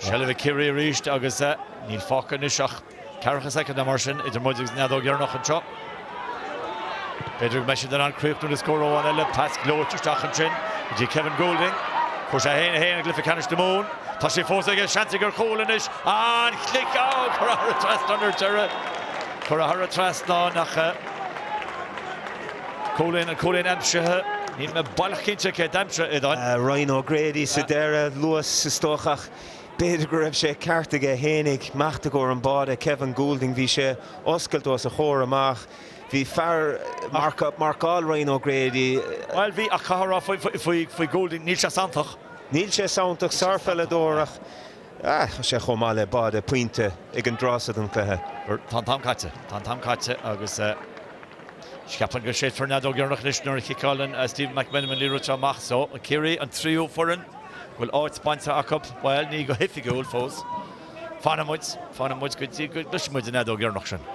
Seilbh ag Ciarraí arís agus níl fágtha anois ach ceathracha soicind nó mar sin idir muid agus an fheadóg dheireanach anseo. B'fhéidir go mbeidh siad in ann críochnú le scór amháin eile. Pas gleoite isteach ansin go dtí Kevin Goulding. Fuair sé 1-1 i gcluiche ceannais na Mumhan. Tá sé fós aige, seans aige ar chúl anois. An-chic! Curtha thar an trasnán ar deireadh. Curtha thar an trasnán ach. Cúilín, an cúilín aimsithe. Níl mé baileach cinnte cé d'aimsigh é don. Ryan O'Grady sa deireadh, luas is dócha ach b'fhéidir go raibh sé ceart aige fhéinig. Imeacht i gcomhair an báide, Kevin Goulding, bhí sé oscailte os a chomhair amach. Bhí fear marcáil Ryan O'Grady. Bhuel bhí ach caithfidh a rá faoi Goulding, níl sé santach. Níl sé santach, sárpheileadóir ach tá sé chomh maith le báide pointe ag an dtráth seo den chluiche. Tá an t-am caite, tá an t-am caite agus. Ceapaim go séidfear an fheadóg dheireanach anois nuair a chiceálann Stephen McMenamin an liathróid seo amach. So, Ciarraí an tríú foireann go bhfuil áit bainte acu, bhuel, ní go hoifigiúil fós. Fanfaidh muid, fanfaidh muid go dtí go gcloisfidh muid an fheadóg dheireanach sin.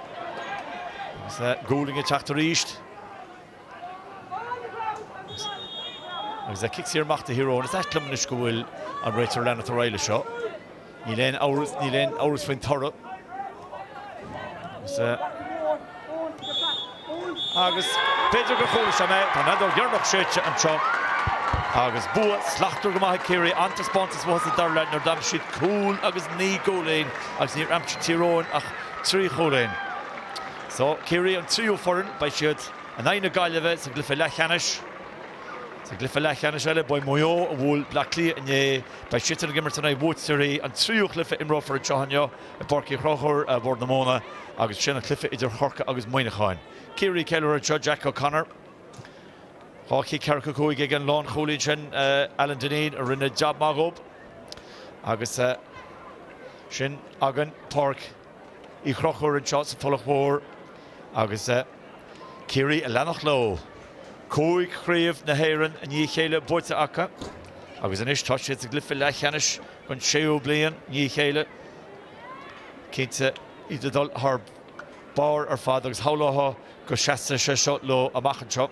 Agus Goulding ag teacht arís. Agus cic saor amach do Thír Eoghain. Is ait liom anois go bhfuil an réiteoir leanacht ar aghaidh leis seo. Níl aon amhras, níl aon amhras faoin toradh. Agus b'fhéidir gur chuala sé mé, tá an fheadóg dheireanach séidte anseo. Agus bua slachtmhar go maith ag Ciarraí, an-taispeántas uathu sa dara leath nuair d'aimsigh siad cúl agus 9 gcúilín agus níor aimsigh Tír Eoghain ach 3 chúilín. So, Ciarraí an tríú foireann, beidh siad in aghaidh na Gaillimhe sa gcluiche leathcheannais. Sa gcluiche leathcheannais eile, beidh Maigh Eo a bhuail Bleá Cliath inné. Beidh siadsan ag imirt in aghaidh bhuaiteoirí an tríú chluiche a imreofar anseo inniu i bPáirc Uí Chonchúir, Bord na Móna agus sin an cluiche idir Chorcaigh agus Muineachán. Ciarraí ceiliúrtha anseo, Jack O'Connor. 2 chic 45 ag an lánchúlaí ansin, Alan Dineen, a rinne jab maith dhób. Agus sin againn Páirc Uí Chonchúir anseo sa Tulach Mhór agus Ciarraí ag leanacht leo. 5 chraobh na hÉireann i ndiaidh a chéile buaite acu agus anois tá siad sa gcluiche leathcheannais don séú bliain i ndiaidh a chéile. Cinnte, iad ag dul thar barr ar fad agus shamhlófá go seasfaidh sé seo leo amach anseo.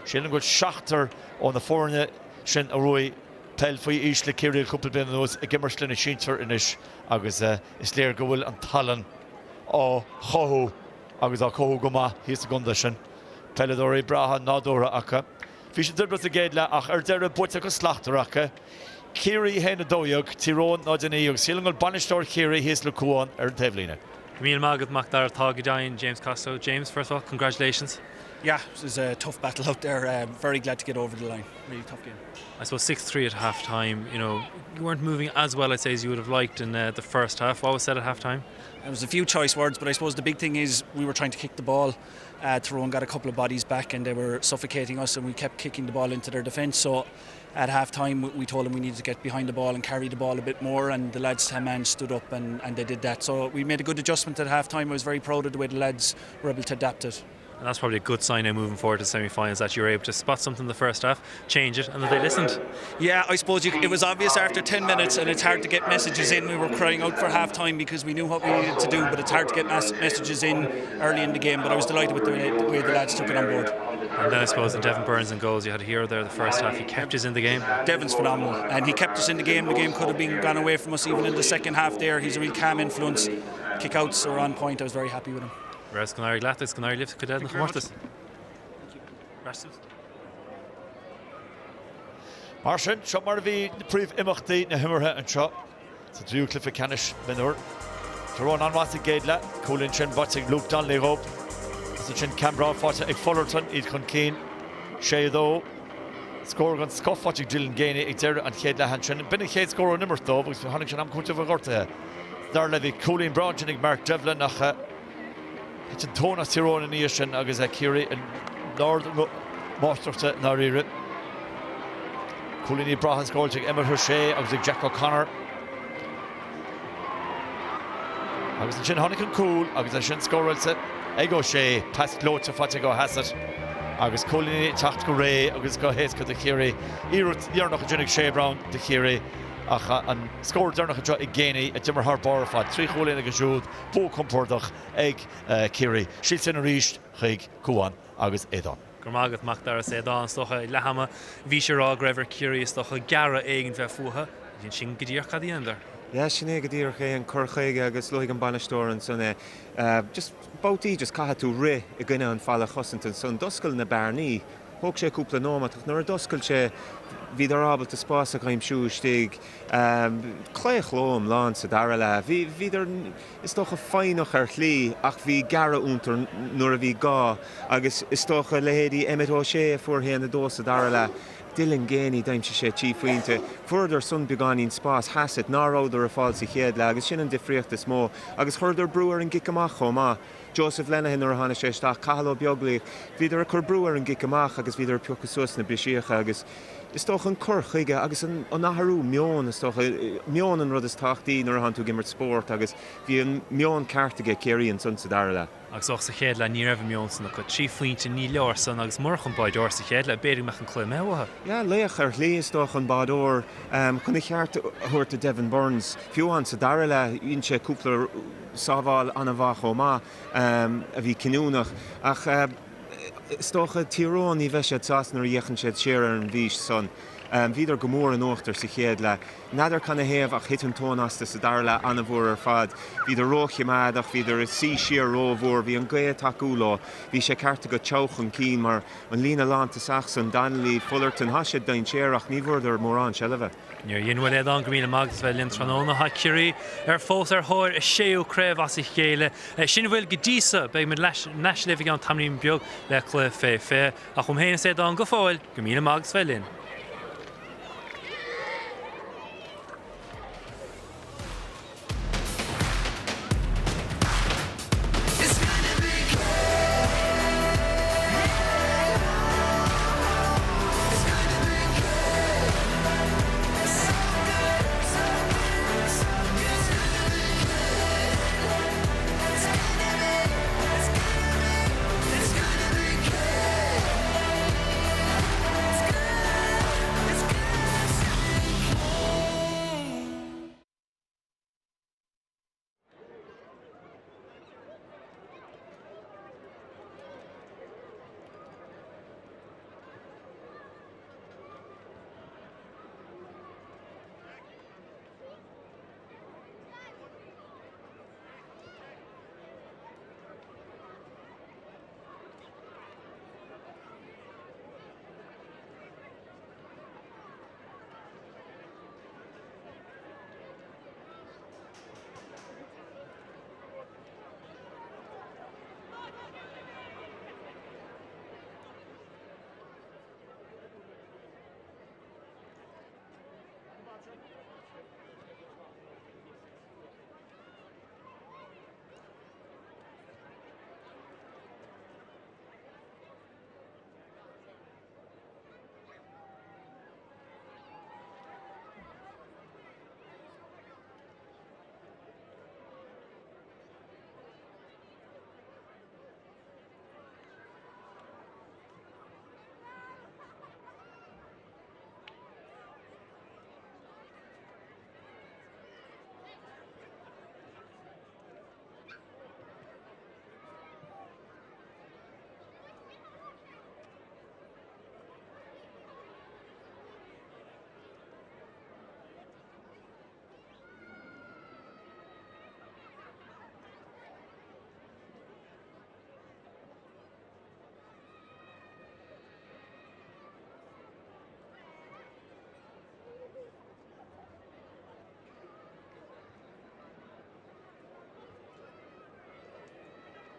Sílim go bhfuil seachtar ó na foirne sin a bhuaigh peil faoi aois le Ciarraí le cúpla bliain anuas ag imirt lena sinsir anois agus is léir go bhfuil an tallann á chothú agus á cothú go maith thíos sa gcontae sin. Peileadóirí breátha nádúrtha acu. Bhí siad oibre sa gcéad leath ach ar deireadh buaite go slachtmhar acu. Ciarraí 1, 12, Tír Eoghain 0, 9 agus sílim go bhfuil bainisteoir Chiarraí thíos le Cuán ar an taobhlíne. Go míle maith agat Mac Dara tá go deimhin James Costello. James, first of all, congratulations. Yeah, it was a tough battle out there. Um, very glad to get over the line. Really tough game. I suppose 6-3 at half time, you know, you weren't moving as well, I'd say, as you would have liked in uh, the first half. What was said at half time? There was a few choice words, but I suppose the big thing is we were trying to kick the ball. Uh, Tyrone got a couple of bodies back and they were suffocating us and we kept kicking the ball into their defence. So at half time we told them we needed to get behind the ball and carry the ball a bit more and the lads 10 man stood up and, and they did that. So we made a good adjustment at half time. I was very proud of the way the lads were able to adapt it. And that's probably a good sign now moving forward to semi-finals that you were able to spot something in the first half, change it, and that they listened. Yeah, I suppose you, it was obvious after 10 minutes, and it's hard to get messages in. We were crying out for half time because we knew what we needed to do, but it's hard to get messages in early in the game. But I was delighted with the way the, way the lads took it on board. And then I suppose in Devin Burns and goals, you had a hero there the first half. He kept us in the game. Devin's phenomenal, and he kept us in the game. The game could have been gone away from us even in the second half there. He's a real calm influence. Kickouts are on point. I was very happy with him. Raibh go n-éirí leat agus go n-éirí libh sa chuid eile den chomórtas. Mar sin, seo mar a bhí na príomh-imeachtaí na himeartha anseo sa dtríú cluiche ceannais mionúr. Tyrone an-mhaith sa gcéad leath, cúilín sin faighte ag Luke Donnelly dhób. Agus ansin ceann breá faighte ag Fullerton, iad chun cinn, 6 2. Scór den scoth faighte ag Dylan Geaney ag deireadh an chéad leath ansin. B'in an chéad scór ón imirt dóibh agus tháinig sé in am cúitimh an ghortaithe. Dar le bhí cúilín breá ansin ag Mark Devlin ach thit an tóin as Tír Eoghain ina dhiaidh sin agus Ciarraí i lár na máistreachta i ndáiríre. Cúilíní breátha scóráilte ag Emmet O'Shea agus ag Jack O'Connor. Agus ansin tháinig an cúl agus é sin scóráilte ag O'Shea, pas gleoite faighte ag Hassett agus cúilíní ag teacht go réidh agus go héasca do Chiarraí. Iarracht dheireanach ansin ag Shea Browne do Chiarraí ach an scór deireanach anseo ag Geaney a d'imir thar barr ar fad. 3 chúilín aige siúd, bua compordach ag Ciarraí. Siar linn arís chuig Cúán agus Aodán. Go raibh maith agat, Mac Dara 's Aodán. Is dócha ag leath ama bhís ag rá go raibh ar Ciarraí is dócha gearradh éigin bheith fúthu. Bhí sin go díreach cad a dheineadar. Yeah, sin é go díreach é an cur chuige agus luaigh an bainisteoir ansan é. Just babhtaí just caithfidh tú rith i gcoinne an falla chosanta ansan. D'oscail na bearnaí. Thóg sé cúpla nóimeat ach nuair a d'oscail sé bhíodar ábalta spás a aimsiú istigh. Claochló iomlán sa dara leath. Bhí, bhíodar is dócha foighneach ar shlí ach bhí gearradh iontu nuair a bhí gá agus is dócha leithéidí Emmet O'Shea a fuair haon a dó sa dara leath, Dylan Geaney d'aimsigh sé trí phointe. Fuaireadar san beagáinín spás Hassett ná rabhadar ag fáil sa chéad leath agus sin an difríocht is mó agus chuireadar brú ar an gcic amach chomh maith. Joseph Lenihan nuair a tháinig sé isteach, Cathal Ó Beaglaoich, bhíodar ag cur brú ar an gcic amach agus bhíodar ag piocadh suas na brisíocha agus is dócha an cur chuige agus an athrú meoin is dócha, meon an rud is tábhachtaí nuair atánn tú ag imirt spórt agus bhí an meon ceart aige Ciarraí ansan sa dara leath. Agus och sa chéad leath ní raibh an meon san acu. 3 phointe, ní leor san agus murach an báideoir sa chéad leath b'fhéidir go mbeadh an cluiche imithe uathu. Yeah, laoch ar shlí is dócha an báideoir chun a cheart a thabhairt do Devin Burns. Fiú amháin sa dara leath dhein sé cúpla sábháil an-mhaith chomh maith a bhí cinniúnach. Ach is dócha, Tír Eoghain, ní bheidh siad sásta nuair a fhéachann siad siar ar an bhfís san. Bhíodar go mór in uachtar sa chéad leath. N'fheadar canathaobh ach thit an tóin astu sa dara leath an-mhór ar fad. Bhíodar róchoimeádach, bhíodar ag suí siar rómhór, bhí an ghaoth ag tacú leo. Bhí sé ceart agat teacht chun cinn mar an líne lántosach san, Donnelly, Fullerton, thá siad dainséarach, ní bhfuaireadar mórán seilbhe. Níor dhein. Bhuel, Aodán, go míle maith agat as bheith linn tráthnóna. Tá Ciarraí ar fós ar thóir a séú craobh as a chéile. Sin a bhfuil go dtí so. Beidh muid ar ais libh i gceann tamaillín beag le cluiche fé 20. Ach uaim féin is Aodán go fóill, go míle maith agat as bheith linn.